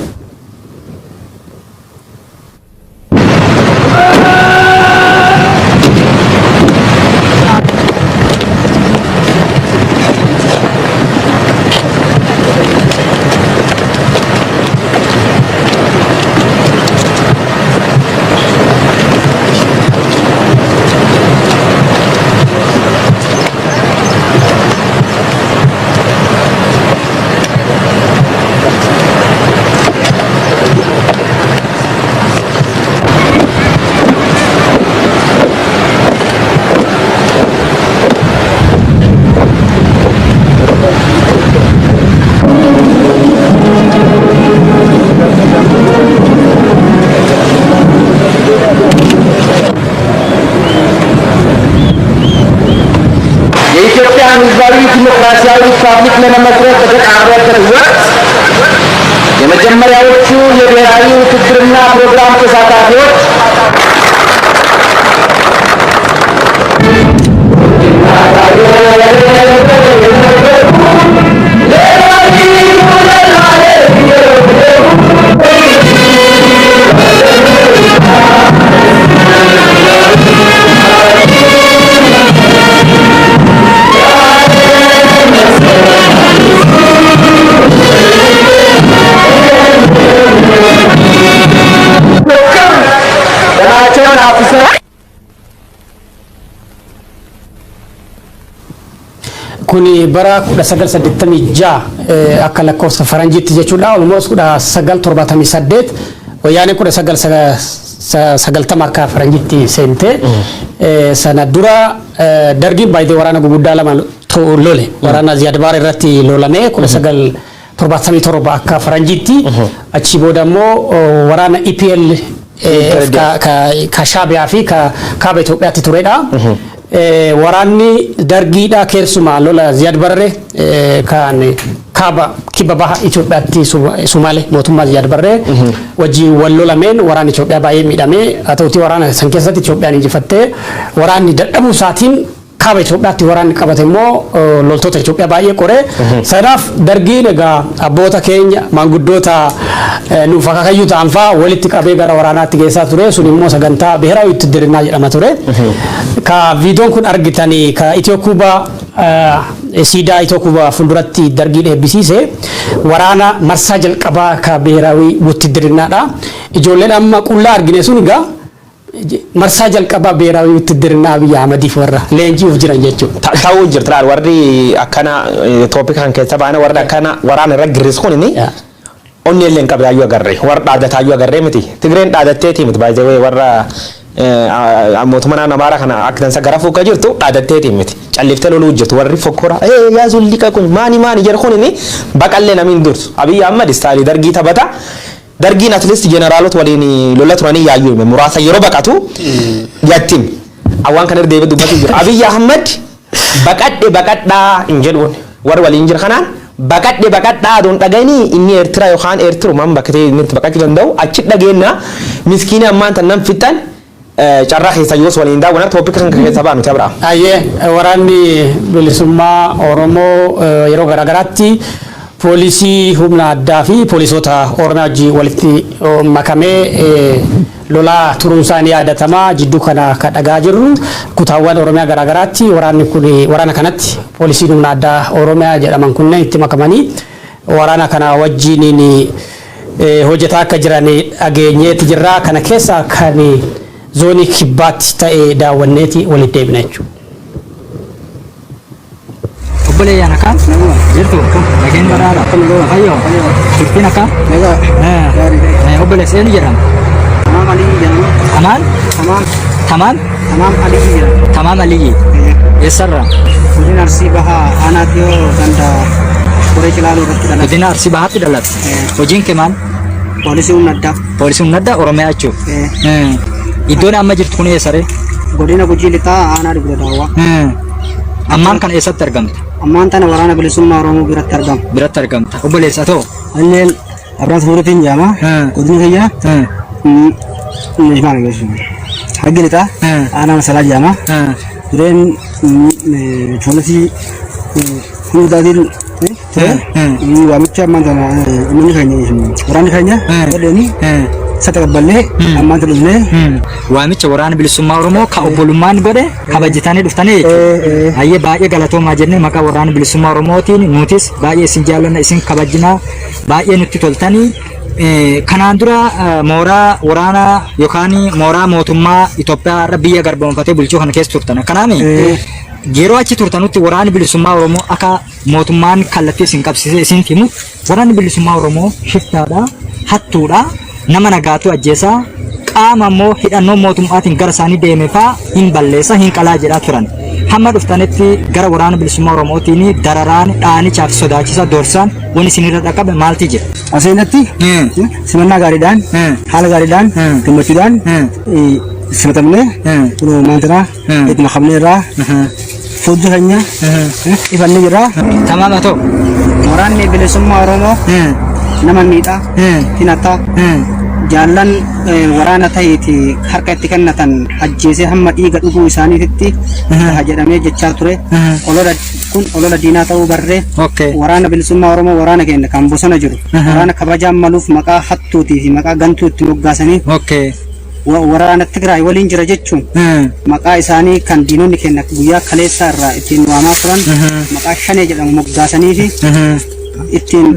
የኢትዮጵያን ሕዝባዊ ዲሞክራሲያዊ ሪፐብሊክ ለመመስረት በተቃረበበት ወቅት የመጀመሪያዎቹ የብሔራዊ ውትድርና ፕሮግራም ተሳታፊዎች ደማቸውን አፍስሰው
Kuni bara 1986 akka lakkoofsa faranjiitti jechuudha. Almost 1978 wayyaanee 1990 akka faranjiitti seente. Sana dura dargiin baay'ee waraana guguddaa lama lole. Waraana Ziyaad Baar irratti lolame 1977 akka faranjiitti. Achi booda immoo waraana EPL ka Shaabiyaa fi ka kaaba Itoophiyaatti turedha. Waraanni dargiidha keessumaa lola Ziyaad Barre kan kaaba kibba baha Itoophiyaatti Sumaalee mootummaa Ziyaad Barre wajjin wal lolameen waraanni Itoophiyaa baay'ee miidhamee, haa ta'utii waraana san keessatti Itoophiyaan injifattee waraanni dadhabuu isaatiin Kaaba Itoophiyaatti waraanni qabate immoo loltoota Itoophiyaa baay'ee qoree. Sanaaf Dargiin egaa abboota keenya, maanguddoota nuuf akaakayyuu ta'an fa'aa walitti qabee gara waraanaatti geessaa ture. Sun immoo sagantaa ብሔራዊ ውትድርና jedhama ture. Ka viidiyoon kun argitanii ka Itiyoo Kuubaa, siidaa Itiyoo Kuubaa fuulduratti Dargiin eebbisiise, waraana marsaa jalqabaa ka ብሔራዊ ውትድርና dha. Ijoolleen amma qullaa argine sun egaa marsaa jalqabaa ብሔራዊ ውትድርና Abiyyi Ahmadiif warra leenji'uuf jiran jechuudha.
Ta'uu jirti laal, warri akkana topic kan keessa baane, warri akkana waraana irra girris kun inni onni illee hin qabdaayyuu agarre, warra dhaadataayyuu agarree miti. Tigreen dhaadatteetii miti baay'ee, warra mootummaa naannoo Amaaraa kana akka dansa gara fuuka jirtu dhaadatteetii miti, calliftee loluu jirtu. Warri fokkora ee yaa zulliqa kun maani maani jedhu kun inni baqallee namni hin dursu. Abiyyi Ahmad style Dargii taphata. Dargiin at least jeneraalota waliin lola turanii yaayyuu hime muraasa yeroo baqatu yattim awwaan kan irra deebi'ee dubbatu jira. Abiyyi Ahmad baqadhe baqadhaa hin jedhuun, warri waliin jira kanaan baqadhe baqadhaa aduun dhaganii inni Eertiraa yookaan Eertirumaan bakka ta'e inni itti baqachuu danda'u achi dhageenna. Miskiina ammaan tan nan fixan carraa keessa yoos waliin daawwanna topic kan keessa baanu tabra.
Ayyee, Waraanni Bilisummaa Oromoo yeroo garaagaraatti poolisii humna addaa fi poolisoota Oromiyaa wajjin walitti makamee lolaa turuun isaa ni yaadatama. Jidduu kana kan dhagaa jirru kutaawwan Oromiyaa garaagaraatti waraanni kun, waraana kanatti poolisiin humna addaa Oromiyaa jedhaman kunneen itti makamanii waraana kana wajjiniin hojjetaa akka jiran dhageenyeeti jirra. Kana keessa kan zoonii Kibbaatti ta'e daawwanneeti walitti deebina jechuudha.
Obboleeyyan, akkam jirtu? Nageen badhaadha. Fayyoo, turtiin akkam? Obboleessi, eenyu jedhama?
Tamaam Aliyyi jedhama.
Amaan?
Tamaam.
Tamaam?
Tamaam Aliyyi jedhama.
Tamaam Aliyyi. Eessarraa?
Godina Arsii Bahaa, aanaa Xiyoo, ganda Qoree Cilaaluu irratti dhalate.
Godina Arsii Bahaatti dhalate. Hojiin kee maal?
Poolisii humna addaa.
Poolisii humna addaa Oromiyaa jechuudha. Iddoon amma jirtu kun eessaree?
Godina Gujii Lixaa, aanaa Dugda Daawwaa.
Ammaan kana eessatti argamta?
Ammaan tana Waraana Bilisummaa Oromoo biratti argama.
Biratti argamta. Obboleessa ta'u?
Anneen Abraas Fuuretiin jedhama. Godina kiyya Harargee Lixaa, aanaa Masalaa jedhama. Dureen poolisii humna addaatiin ture. Waamicha ammaan tana uummanni keenya, waraanni keenya godheeni isa taqabballee ammaan tana dhufnee.
Waamicha Waraana Bilisummaa Oromoo ka obbolummaan godhe kabajatanii dhuftanii jechuudha. Hayyee, baay'ee galatoomaa jennee maqaa Waraana Bilisummaa Oromootiin nutis baay'ee isin jaallanna, isin kabajnaa, baay'ee nutti toltanii. Kanaan dura mooraa waraanaa yookaan mooraa mootummaa Itoophiyaa irra biyya garboomfatee bulchuu kana keessa turtan. Kanaaf yeroo achi turtanutti Waraanni Bilisummaa Oromoo akka mootummaan kallattii isin qabsiisee isin himu, Waraanni Bilisummaa Oromoo shiftaadha, hattuudha, nama nagaatu ajjeesaa, qaama immoo hidhannoo mootummaatiin gara isaanii deeme faa hin balleessa, hin qalaa jedhaa turan. Hamma dhuftanitti gara Waraana Bilisummaa Oromootiin dararaan, dhaanichaa fi sodaachisa doorsaan wanni isinirra dhaqqabe maalti jira?
Aseenatti simannaa gaariidhaan, haala gaariidhaan, gammachuudhaan simatamnee kunoo maantanaa itti makamnee irraa fuuldura keenya ifannee jirra.
Tamaam haa ta'u.
Waraanni Bilisummaa Oromoo nama miidhaa, hinataa, jaallan waraana ta'eeti harka itti kennatan ajjeesee hamma dhiiga dhuguu isaaniititti taha jedhamee jechaa ture. Olola kun olola diinaa ta'uu barree Waraana Bilisummaa Oromoo, waraana keenya kan bosona jiru, waraana kabajaan maluuf maqaa hattuutii fi maqaa gantuu itti moggaasanii waraana Tigraay waliin jira jechuun maqaa isaanii kan diinonni keenya guyyaa kaleessaa irraa ittiin waamaa turan, maqaa Shanee jedhamu moggaasanii fi ittiin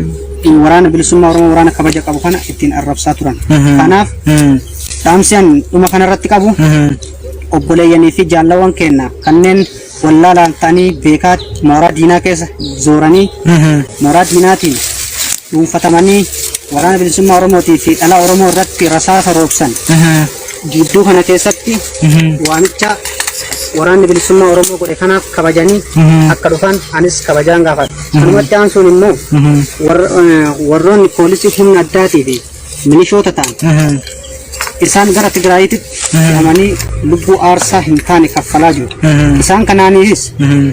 Waraana Bilisummaa Oromoo, waraana kabaja qabu kana ittiin arrabsaa turan. Kanaaf dhaamsi an dhuma kanarratti qabu, obboleeyyanii fi jaallawwan keenya kanneen wallaalaan ta'anii beekaa mooraa diinaa keessa zooranii, mooraa diinaatiin dhuunfatamanii Waraana Bilisummaa Oromootii fi dhala Oromoo irratti rasaasa roobsan, gidduu kana keessatti waamicha Waraanni Bilisummaa Oromoo godhe kanaaf kabajanii akka dhufan anis kabajaan gaafadha. Kanumatti aansuun immoo warroonni poolisii humna addaatii fi milishoota ta'an isaan gara Tigraayitti fe'amanii lubbuu aarsaa hin taane kaffalaa jiru. Isaan kanaaniis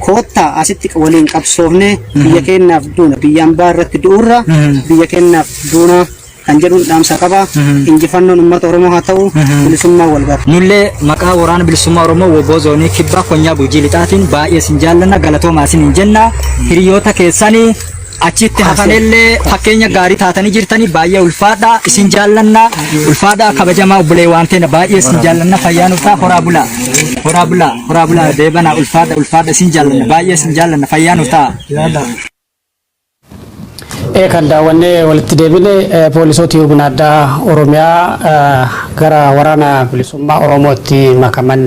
koottaa asitti waliin qabsoofnee biyya keenyaaf duuna, biyya ambaa irratti du'urra biyya keenyaaf duuna. Kan jedhuun dhaamsa qaba. Injifannoon uummata Oromoo haa ta'u, bilisummaa wal gara.
Nullee maqaa Waraana Bilisummaa Oromoo WBO Zoonii Kibbaa Konyaa Gujii Lixaatiin baay'ee isin jaallanna, galatoomaa isin hin jenna. Hiriyoota keessanii achitti hafanillee fakkeenya gaarii taatanii jirtanii, baay'ee ulfaadha, isin jaallanna, ulfaadha. Kabajamaa obbolee waan ta'e, baay'ee isin jaallanna. Fayyaa nuuf ta'a. Horaa bulaa, horaa bulaa, horaa bulaa, deebanaa. Ulfaadha, ulfaadha, isin jaallanna, baay'ee isin jaallanna. Fayyaa nuuf ta'a.
Kan daawwannee walitti deebine poolisoota humna addaa Oromiyaa gara Waraana Bilisummaa Oromootti makaman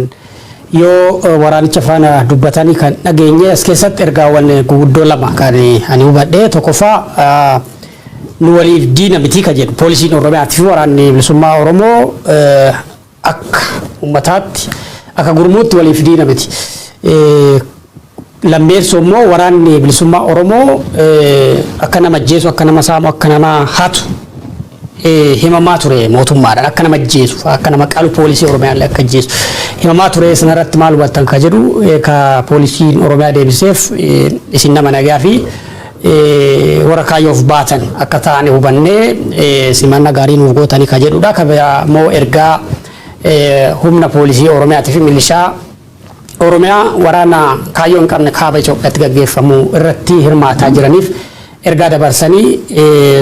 yoo waraanicha faana dubbatanii kan dhageenye. As keessatti ergaawwan guguddoo lama kan ani hubadhe. Tokkoffaa, nu waliif diina miti kan jedhu, poolisiin Oromiyaatii fi Waraanni Bilisummaa Oromoo akka ummataatti, akka gurmuutti waliif diina miti. Lammeessoo immoo, Waraanni Bilisummaa Oromoo akka nama ajjeesu, akka nama saamu, akka nama hatu himamaa ture mootummaadhaan. Akka nama ajjeesu, akka nama qalu, poolisii Oromiyaallee akka ajjeesu himamaa ture. Sanarratti maal hubattan ka jedhu, ka poolisiin Oromiyaa deebiseef isin nama nagaa fi warra kaayyoof baatan akka ta'an hubannee simannaa gaarii nuuf gootanii ka jedhudha. Ka immoo ergaa humna poolisii Oromiyaatii fi milishaa Oromiyaa waraana kaayyoo hin qabne kaaba Itoophiyaatti gaggeeffamu irratti hirmaataa jiraniif ergaa dabarsanii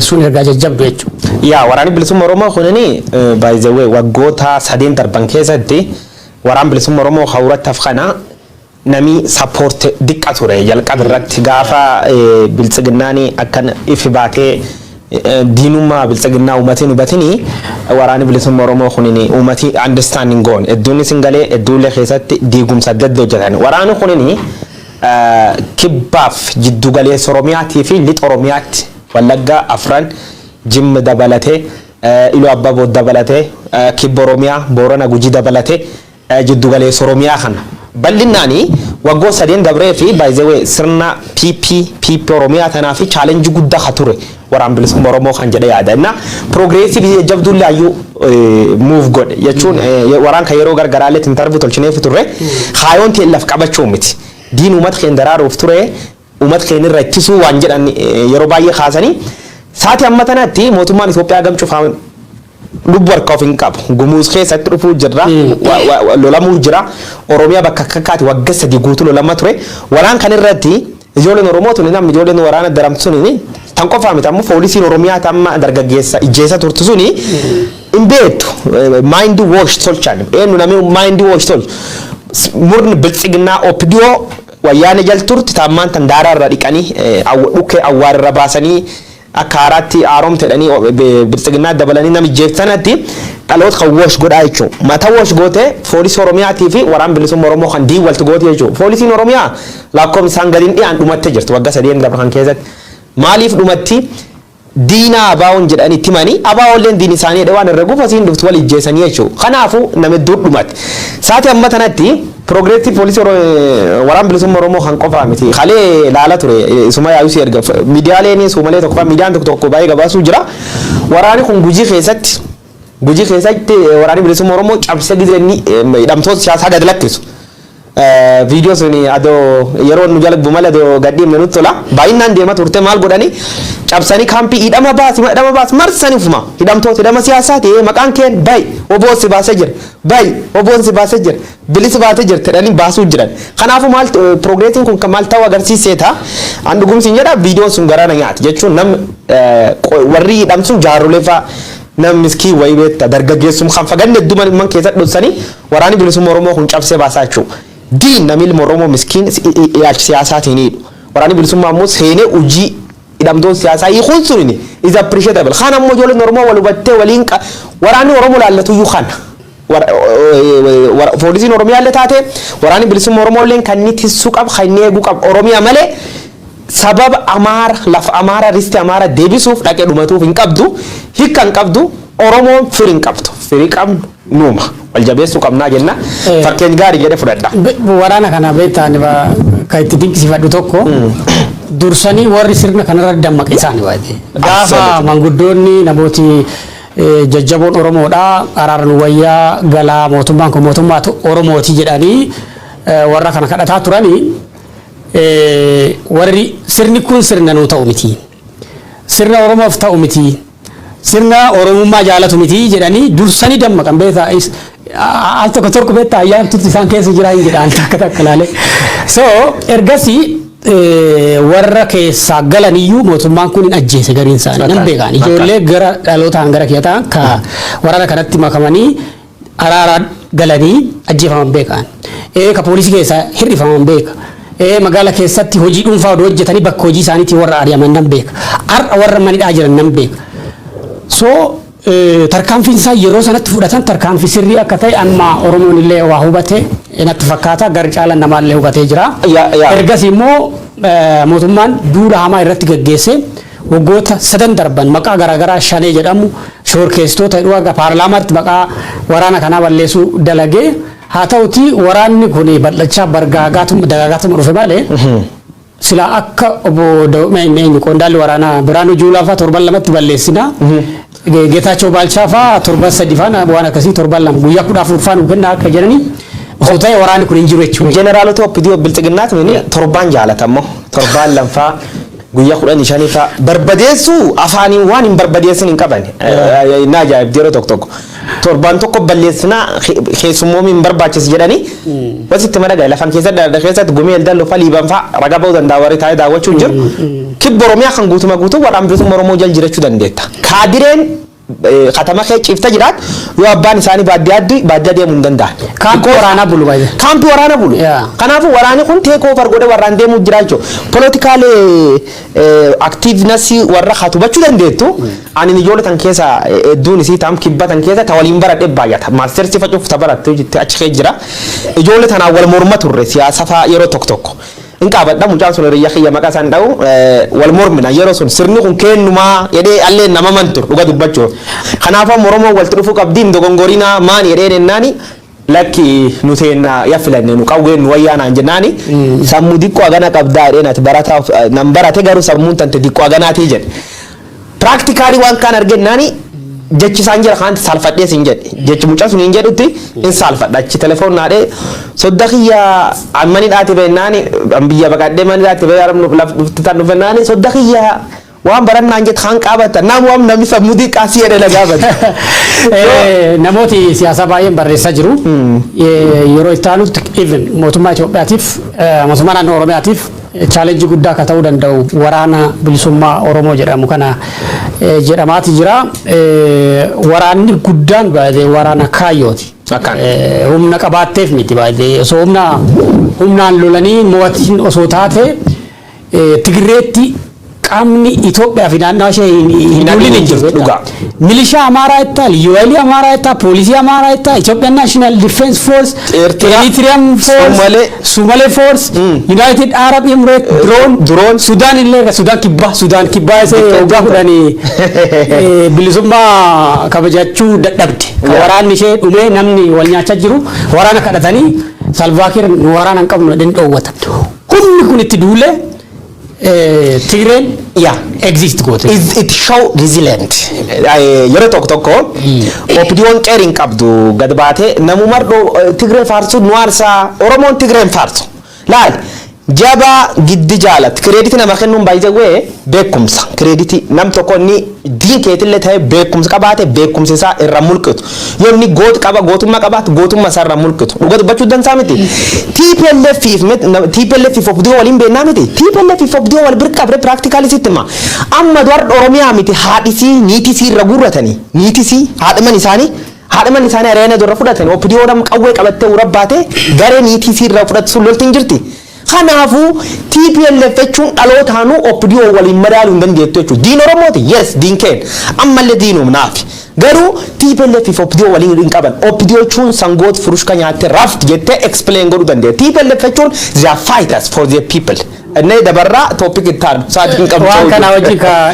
sun ergaa jajjabdu jechuudha.
Yaa, Waraanni Bilisummaa Oromoo kunini, by the way, waggoota 3n darban keessatti Waraan Bilisummaa Oromoo hawrattaaf kana nami support diqqa ture. Jalqaba irratti gaafa biltsiginnaani akkan ifi baatee diinummaa biltsiginnaa uummatiin hubatini, Waraanni Bilisummaa Oromoo kunini uummatii understanding goon hedduun isin galee hedduullee keessatti diigumsa adda adda hojjetan. Waraanni kunini kibbaaf jiddu galeessa Oromiyaatii fi lixa Oromiyaatti, Wallaggaa afran, Jimma dabalatee, Iluu Abbaboo dabalatee, kibba Oromiyaa, Boorana, Gujii dabalatee, jiddu galeessa Oromiyaa kana bal'innaanii waggoota 3n dabree fi, by the way, sirna PP PP Oromiyaa tanaa fi challenge guddaa ka ture Waraan Bilisummaa Oromoo kan jedhe yaada. Inna progressive jajjabduullee hayyuu move godhe jechuun waraan kan yeroo gargaraallee interview tolchineef turre, kaayoon ta'e laf qabachuu miti. Diin uummata keenya daraaruuf ture, uummata keenya irra ittisuu waan jedhan yeroo baay'ee kaasanii, sa'aatii amma tanatti mootummaan Itoophiyaa gam cufaa lubbu harka of hin qabu. Gumuuz keessatti dhufuu jirra. Lolamuu jira. Oromiyaa bakka akka akkaati waggaa 3 guutuu lolama ture. Waraan kan irratti ijoolleen Oromoo tuni, namni ijoolleen waraana daramtu suni tan qofaa miti, ammoo poolisiin Oromiyaa tamma dargaggeessa ijjeessa turtu suni hin beektu. Mind wash tolchan. Eenyu namni mind wash tolchu? Murni biltsiginnaa OPDO wayyaane jal turti taammaan tan daaraa irra dhiqanii, dhukkee awwaara irra baasanii, akka haaraatti haaromte jedhanii biltsiginnaa dabalanii nama ijjeessanatti dhaloota kan wash godhaa jechuudha. Mata wash goote poolisii Oromiyaatii fi Waraan Bilisummaa Oromoo kan diin walti goote jechuudha. Poolisiin Oromiyaa lakkoofsi isaan gadiin dhiyaan dhumattee jirti waggaa 3n darban kan keessatti. Maaliif dhumatti? Diinaa abaa'oon jedhanii itti himanii, abaa'oolleen diin isaanii jedhee waan irra gufa siin dhuftu wal ijjeessanii jechuudha. Kanaafuu nama hedduu dhumate. Sa'aatii amma tanatti progressive poolisii Waraan Bilisummaa Oromoo kan qofaa miti. Kalee laala ture suma yaayuu si erga miidiyaaleen suumalee tokko, miidiyaan tokko tokko baay'ee gabaasuu jira. Waraanni kun Gujii keessatti Waraanni Bilisummaa Oromoo cabsee gizeenni hidhamtoota siyaasaa gad lakkisu. Viidiyoo sun adoo yeroo nu jala malee adoo gadhiifne nutti tola. Baay'inaan deema turte. Maal godhanii? Cabsanii kaampii, hidhama baasi, hidhama baasi, marsanii ufuma hidhamtoota hidhama siyaasaa ta'ee, maqaan keen bayi, oboon si baasee jira, bayi, oboon si baasee jira, bilisi baasee jira jedhanii baasuu jiran. Kanaafuu maal progressiin kun maal ta'uu agarsiiseeta? An dhugumsiin jedha, viidiyoon sun garaa na nyaata jechuun, nam warri hidhamsun jaarrolee fa'a, nam miskiin wayii beekta, dargaggeessum kan faganne hedduu man keessatti dhoksanii Waraanni Bilisummaa Oromoo kun cabsee baasaa jechuudha. Diin namni ilma Oromoo miskiin ilaalcha siyaasaatiin hidhu. Waraanni bilisummaa immoo seenee hojii hidhamtoota siyaasaa hiikuun sun is appreciable. Kaan ammoo ijoolleen Oromoo wal hubattee waliin waraanni Oromoo laallatu iyyuu kana. Poolisiin Oromiyaa illee taate, Waraanni Bilisummaa Oromoo illee kan inni tissuu qabu, kan inni eeguu qabu Oromiyaa malee, sababa Amaara, lafa Amaara, risti Amaara deebisuuf dhaqee dhumatuuf hin qabdu, hiikka hin qabdu. Oromoon firi hin qabdu, firii qabnu nuuma wal jabeessuu qabnaa jenna, fakkeenya gaarii jedhe fudhadha.
Waraana kana beektaan kan itti dinqisiifadhu tokko, dursanii warri sirna kanarra dammaqe isaani baay'ee. Gaafa manguddoonni, namooti jajjaboon Oromoodha, araara nu wayyaa, galaa, mootummaan kun mootummaa Oromooti jedhanii warra kana kadhataa turanii, warri sirni kun sirna nuu ta'u miti. Sirna Oromoof ta'u miti. Sirna Oromummaa jaalatu miti jedhanii dursanii dammaqan beektaa. Al tokko tokko beektaa, ayyaantutti isaan keessa jira hin jedhan takka takka laalee. So ergasii warra keessaa galan iyyuu mootummaan kun hin ajjeese gariin isaanii nan beekan. Ijoollee gara dhalootaan gara kiyya ta'an ka waraana kanatti makamanii araaraan galanii ajjeefaman beekan. Ka poolisii keessaa hir'ifaman beeka. Magaala keessatti hojii dhuunfaa odoo hojjetanii bakka hojii isaaniitii warra ari'aman nan beeka. Har'a warra manidhaa jiran nan beeka. So tarkaanfiin isaa yeroo sanatti fudhatan tarkaanfii sirrii akka ta'e amma Oromoon illee waa hubate natti fakkaata, gara caalaan namaallee hubatee jira. Ergasii immoo mootummaan duula hamaa irratti gaggeesse. Waggoota 3n darban maqaa garaagaraa Shanee jedhamu, shoorkeessitoota jedhu, akka paarlaamaatti maqaa waraana kanaa balleessuu dalagee. Haa ta'uti, waraanni kun bal'achaa bargaagaatuma dagaagaatuma dhufe malee silaa akka obbo eenyu, qondaalli waraanaa Biraanuu Juulaa fa'aa torban 2tti balleessina. Geetaachoo Baalchaa fa'aa torban 3 fa'aa, waan akkasii, torban 2, guyyaa 14 fa'aa nu kenna akka jedhanii osoo ta'e waraanni kun hin jiru jechuudha.
Jeneraalota OPDO Bilxiginnaati torbaan jaalatammoo torbaan lamfaa, guyyaa 15 fa'aa barbadeessuu, afaaniin waan hin barbadeessin hin qaban. Na ajaa'ibdi, yeroo tokko tokko torbaan tokko balleessinaa, keessummoomii hin barbaachisu jedhanii wasitti madagaa lafan keessatti keessatti Gumii Eldalloo fa'a, Liiban fa'a raga ba'uu danda'a, warri taa'ee daawwachuu hin jiru. Kibba Oromiyaa kan guutuma guutuu Waraana Bilisummaa Oromoo jala jiraachuu dandeetta. Kaadireen katama kee ciifta jiraat, yoo abbaan isaanii baadiyyaa baadiyyaa deemuu hin danda'an.
Kaampii waraanaa bulu baay'ee.
Kaampii waraana bulu. Kanaafuu waraanni kun take over godhe warraan deemuu jira jechuudha. Political activeness warra haa hubachuu dandeettu. Ani ijoollee tan keessa hedduun isii tam kibba tan keessa ta waliin baradhe baay'ata. Mastersii facuuf ta barattu jettee achi kee jira. Ijoollee tanaan wal morma turre siyaasa fa'aa yeroo tokko tokko. Hin qaabadha, mucaan sun hiriyyaa kiyya, maqaa isaan dha'u, wal mormina yeroo sun, sirni kun kennumaa jedhee allee nama mantur dhuga dubbachuuf. Kanaafuu amma Oromoon walitti dhufuu qabdi, hin dogongorinaa maan jedhee nennaani, lakki nu teenna ya filanne, nu qawween nu wayyaanaan jennaani, sammuu diqqoo hagana qabdaa jedheen, ati barataa nan barate garuu sammuun tante diqqoo haganaatii jedhe. Practically waan kaan argennaani jechi isaan jira kaan saalfadhee sin jedhe, jechi mucaa sun hin jedhutti hin saalfadha. Achi telefoon naadhee, sodda kiyya mani dhaati beennaani, biyya baqadhee mani dhaati bee laf dhufti tan dhufennaani, sodda kiyya waan barannaan jette kaan qaabata nam waan namni sammuu diqqaa si jedhe na gaafate.
Namooti siyaasaa baay'een barreessaa jiru. Yeroo itti aanutti even mootummaa Itoophiyaatiif, mootummaa naannoo Oromiyaatiif challenge guddaa akka ta'uu danda'u Waraana Bilisummaa Oromoo jedhamu kana jedhamaati jira. Waraanni guddaan baay'ee waraana kaayyooti. Humna qabaatteef miti baay'ee. Osoo humnaan lolanii mo'atiin osoo taate, Tigirreetti qaamni Itoophiyaa fi naannoo ishee hin duulin hin jiru. Milishaa Amaaraa jettaa, Liyyuu Hayilii Amaaraa jettaa, Poolisii Amaaraa jettaa, Ethiopian National Defense Force, Eritrean Force, Sumalee Force, United Arab Emirates, Drone,
Drone.
Sudaan illee, Sudaan Kibbaa isee waggaa 10 bilisummaa kabajachuu dadhabde. Ka waraanni ishee dhumee namni wal nyaachaa jiru waraana kadhatanii, Salvaakiir nu waraana hin qabnu jedhanii dhoowwatan. Humni kun itti duulee Tigreen exist goote.
It show resilient. Yeroo tokko tokko OPDO'n qeer hin qabdu, gad baatee namuma Tigree faarsu nu aarsaa. Oromoon Tigreen faarsu. Laal, jabaa giddi jaalatti credit nama kennuun baay'ee beekumsa credit nam tokko inni diin keetillee ta'e beekumsa qabaate beekumsa isaa irra mulqitu, yoo inni goot qaba, gootummaa qabaate, gootummaa isaa irra mulqitu. Dhuga dubbachuu dansaa miti. TPLF fi TPLF fi OPDO waliin beennaa miti. TPLF fi OPDO wal bira qabre practically sitti hima. Amma duwar Oromiyaa miti, haadhisii niitisii irra guurratanii, niitisii haadhaman isaanii areena dura fudhatanii, OPDO nam qawwee qabattee urabbaate garee niitisii irra fudhatu sun loltiin jirti. Kanaafuu TPLF jechuun dhalootaanuu OPDO waliin madaaluu hin dandeettu jechuudha. Diin Oromooti? Yes, diin keen. Ammallee diinum naafi. Garuu TPLF fi OPDO waliin hin qaban. OPDO jechuun sangoot furushka nyaatte raft jettee explain godhuu dandeetta. TPLF jechuun they are fighters for their people. Inni dabarraa topic itti aanu sa'aatii hin qabnu.
Waan kana wajjin ka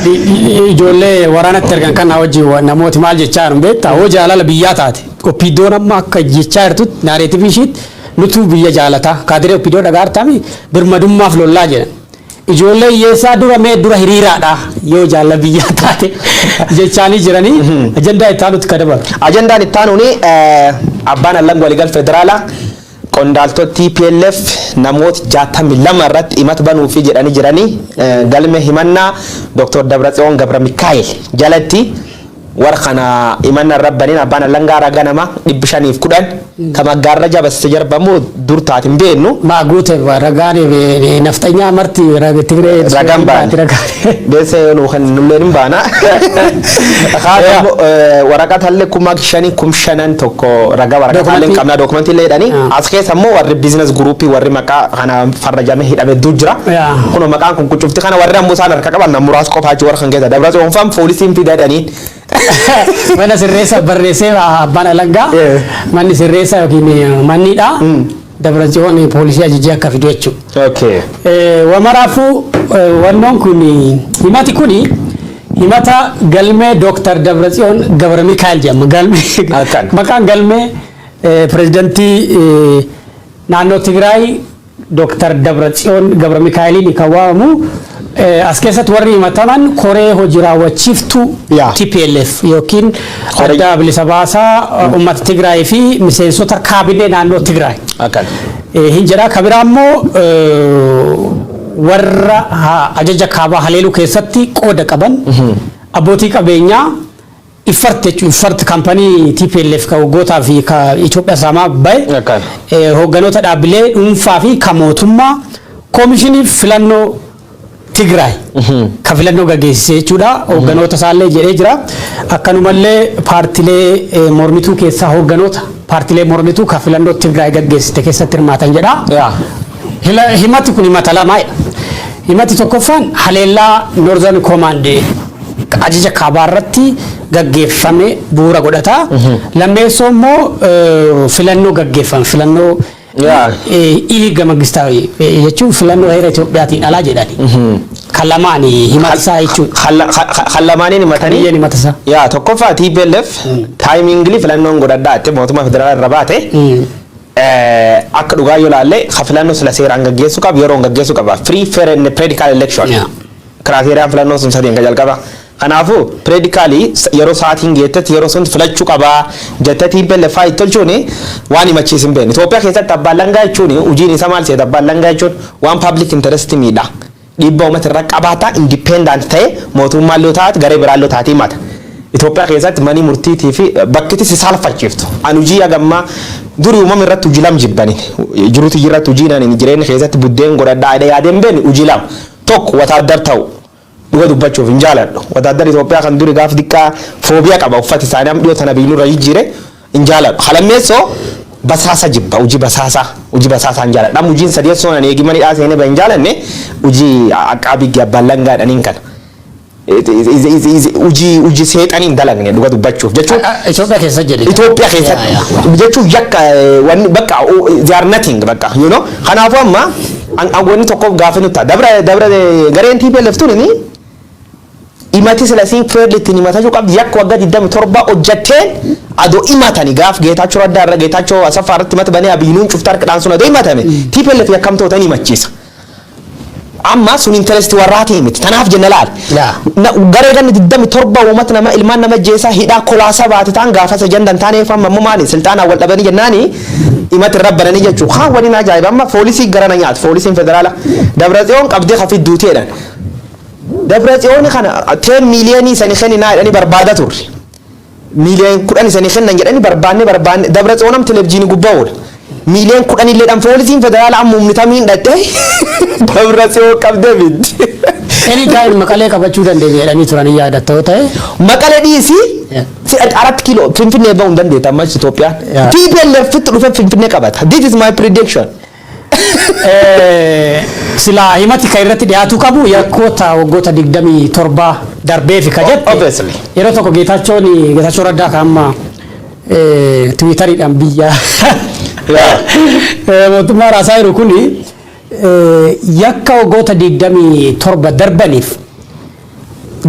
ijoollee waraanatti ergan kana wajjin namooti maal jechaa jiru beektaa? Hoo jaalala biyyaa taate, OPDO'n amma akka jechaa jirtutti, narrative ishiitti nutu biyya jaalataa, kaadiree OPDO dhagaartami, birmadummaaf lollaa jedhan. Ijoollee hiyyeessaa dura mee dura hiriiraadha yoo jaalala biyyaa taate jechaanii jiranii. Ajandaa itti aanutti ka dabalu.
Ajandaan itti aanuuni abbaan alangaa waliigal federaalaa qondaaltota TPLF namoota 62 irratti himata banuufi jedhanii jiranii, galme himannaa Dr. Dabratsiyoon Gabra Mikaa'el jalatti. Warra kana himanna rabbaniin abbaan alangaa raga nama 510 ka maggaarra jabasse jarbamu dur taatin beennu.
Maa guute ragaan nafxanyaa marti Tigree.
Ragaan baana. Beese nu kan nulleen hin baana. Waraqaa illee 5,000 5,000 tokko ragaa waraqaa illee qabna, dookumentii illee jedhanii as keessa immoo warri business group warri maqaa kana farrajame hidhame hedduu jira. Kun maqaan kun kucufti kana warri ammoo isaan harka qaban muraasa qofaa jechuun warra kan keessa Dabra Tsiyoonfaan poolisiin fida jedhaniin.
Mana sirreessa barreessee abbaan alangaa manni sirreessa yookiin mannidha. Dabra Tsiyoon poolisii ajajee akka fidu jechuudha. Wamaraafuu wannoon kun, himati kun himata galmee Dooktar Dabratsiyoon Gabra Mikaa'el jedhama. Galmee maqaan galmee pirezidantii naannoo Tigraay Dooktar Dabratsiyoon Gabra Mikaa'eliin kan waamamu. As keessatti warri himataman koree hojii raawwachiiftuu TPLF yookiin adda bilisa baasaa uummata Tigraay fi miseensota kaabinee naannoo Tigraay. Hin jedha. Kabiraa immoo warra ajaja kaabaa haleeluu keessatti qooda qaban, abbootii qabeenyaa Iffart jechuun Iffart kaampanii TPLF ka waggootaa fi ka Itoophiyaa saamaa bahe, hoogganoota dhaabbilee dhuunfaa fi ka mootummaa, koomishinii filannoo Tigraay ka filannoo gaggeessise jechuudha. Hoogganoota isaallee jedhee jira. Akkanumallee paartilee mormituu keessaa hoogganoota paartilee mormituu ka filannoo Tigraay gaggeessite keessatti hirmaatan jedha. Himati kun himata lamaadha. Himati tokkoffaan haleellaa Northern Command ajaja kaabaa irratti gaggeeffame bu'uura godhata. Lammeessoo immoo filannoo gaggeeffame, filannoo dhiiga mangistaawii jechuun filannoo heera Itoophiyaatiin alaa jedhani. Kan lamaan himata isaa jechuudha.
Kan lamaaniin himatanii.
Biyyeen himata isaa.
Yaa, tokkoffaa TPLF timingly filannoon godhadhaa jettee mootummaa federaalaa irra baate. Akka dhugaa yoo laalle, ka filannoo sila seeraan gaggeessuu qaba, yeroon gaggeessuu qaba. Free, fair and credible election. Criteriaan filannoo sun sadiin ka jalqaba. Kanaafuu periodically yeroo sa'aatiin geettetti yeroo sun filachuu qabaa jettee TPLF faa itti tolchuun waan himachiis hin beekne. Itoophiyaa keessatti abbaan langaa jechuun hojiin isaa maal seeta? Abbaan langaa jechuun waan public interest miidha. Dhiibbaa uummata irra qabaataa, independent ta'e, mootummaan loo taate, garee biraan loo taate himata. Itoophiyaa keessatti manii murtiitii fi bakki si saalfachiiftu. Ani hojii hagammaa durii uumama irratti hojii lam jibbani. Jiruuti irratti hojii nani jireenya keessatti buddeen godhadhaa jedhee yaadeen hin beekne hojii lama. Tokko, wataaddar ta'u. Dhuga dubbachuuf hin jaaladhu. Wataaddar Itoophiyaa kan duri gaaf diqqaa phobia qaba, uffata isaanii amma dhiyoo tana biinurra jijjiire hin jaaladhu. Halammeessoo basaasa jibba, hojii basaasaa, hojii basaasaa hin jaaladhu. Amma hojiin sadeessoo nan eegimanii dhaa seenee hin jaalanne hojii aqaabii abbaan langaa jedhaniin kana. Hojii seexanii hin dalagne dhuga dubbachuuf jechuun.
Itoophiyaa keessa jedhe.
Itoophiyaa keessatti jechuun yakka wanni bakka they are nothing bakka. Kanaafuu amma wanni tokkoof gaafa nutti dabra dabra gareen TPLF tuni himati sila siin fairly ittiin himatachuu qabdi yakka waggaa 27 hojjetteen adoo himatani gaaf Geetaachoo Raddaa irra, Geetaachoo Asaffaa irratti himata banee Abiyyiinuun cufta harka dhaansuun adoo himatame TPLF yakkamtoota ni himachiisa. Amma sun interest warraatii miti. Tanaaf jenna laal. Garee ganni 27 uummata nama ilmaan nama jeesaa hidhaa kolaasaa baate ta'an gaafas ajandan taaneef amma immoo maali silxaanaan wal dhabanii jennaani himati irra bananii jechuu. Kaan waliin ajaa'iba, amma poolisii gara na nyaatu, poolisiin federaala Dabratsiyoon qabdee kafii duuteedhaan. Dabratsiyoon kana 10 miiliyoonii sani kenninaa jedhanii barbaada turre. Miiliyoon 10 isanii kennan jedhanii barbaanne barbaanne, Dabratsiyoon am televezyiinii gubbaa oola. Miiliyoon 10 illee dhaan poolisiin federaalaa amma humni tamiin dhattee Dabratsiyoon qabdee fiddi.
Anytime Maqalee qabachuu dandeenya jedhanii turanii yaadattoo ta'e.
Maqalee dhiisii 4 kiiloo Finfinnee bahuu hin dandeetta ammas Itoophiyaan. TPLF fitti dhufe Finfinnee qabata. This is my prediction.
Silaa himati kan irratti dhiyaatu qabu yakkoota waggoota 27 darbeefi ka jette.
Obviously.
Yeroo tokko Geetaachoon, Geetaachoo Raddaa kan amma tiwiitariidhaan biyya mootummaa raasaa jiru kuni, yakka waggoota 27 darbaniif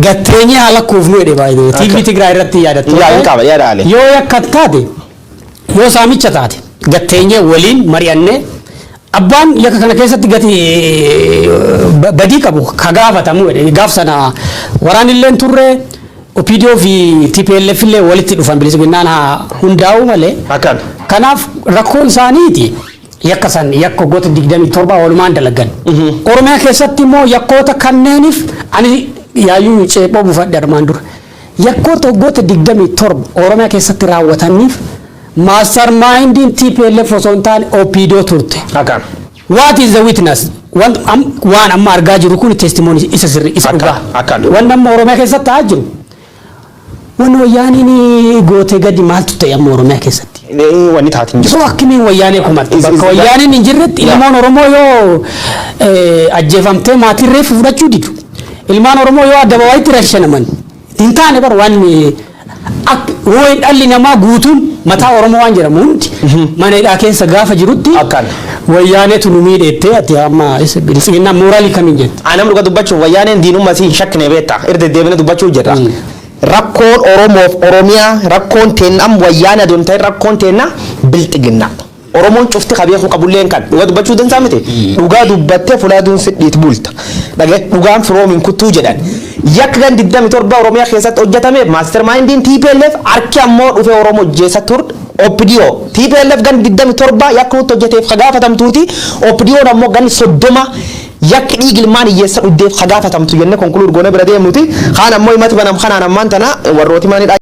gatteenyee haala kuufnu jedhe baay'ee. TV Tigraay irratti yaadattu.
Yaa, hin qaba, yaadaale.
Yoo yakka taate, yoo saamicha taate, gatteenyee waliin mari'annee abbaan yakka kana keessatti gati badii qabu ka gaafatamu jedhe. Gaaf sana waraanni illee turre, OPDO fi TPLF illee walitti dhufan bilisummaan haa hundaa'u malee.
Akkan.
Kanaaf rakkoon isaaniiti yakka san, yakka waggoota 27 walumaan dalagan. Oromiyaa keessatti immoo yakkoota kanneeniif ani yaayyuu ceephoo buufadhe armaan dura. Yakkoota waggoota 27 Oromiyaa keessatti raawwataniif mastermindiin TPLF osoo hin taane OPDO turte.
Akkaan.
What is the witness? Waan amma argaa jiru kun testimony isa sirrii, isa
Akkaan,
dhugaa.
akkaan.
Wanni amma Oromiyaa keessatti ta'aa jiru. Wanni wayyaaniin gootee gadi maaltu ta'e amma Oromiyaa keessatti?
Wanni taatiin jiru.
So akkamiin wayyaanee kumatte? Bakka wayyaaniin hin jirretti ilmaan Oromoo yoo ajjeefamtee maatiin reeffa fudhachuu didu. Ilmaan Oromoo yoo addababaayitti rashanaman hin taane bar waan woo dhalli namaa guutuun mataa Oromoo waan jedhamu hundi mana hidhaa keessa gaafa jirutti
Akkaan.
wayyaaneetu nu miidheettee ati amma biltsiginnaa mooraalii kamiin jette?
Anam dhuga dubbachuuf wayyaaneen diinummaa si hin shakkine beekta. Irra deddeebine dubbachuu jirra. Rakkoon Oromoof Oromiyaa, rakkoon teenna am wayyaane aduun ta'e, rakkoon teenna bilxiginna. Oromoon cufti ka beekuu qabulleen kan dhuga dubbachuu dansaa miti. Dhugaa dubbattee fulaaduun sidhiit bulta. Dhagee dhugaan firoomin kuttuu jedhan. Yakka gan 27 Oromiyaa keessatti hojjetame mastermindiin TPLF, harki ammoo dhufee Oromoo jeessa tur OPDO. TPLF gan 27 yakka nutti hojjeteef ka gaafatamtuuti. OPDO ammoo gan 30 yakki dhiigilmaan hiyyeessa dhuddeef ka gaafatamtu jennee conclude goone bira deemnuti. Kaan ammoo himati banam kanaan ammaan tana warrooti maalidha.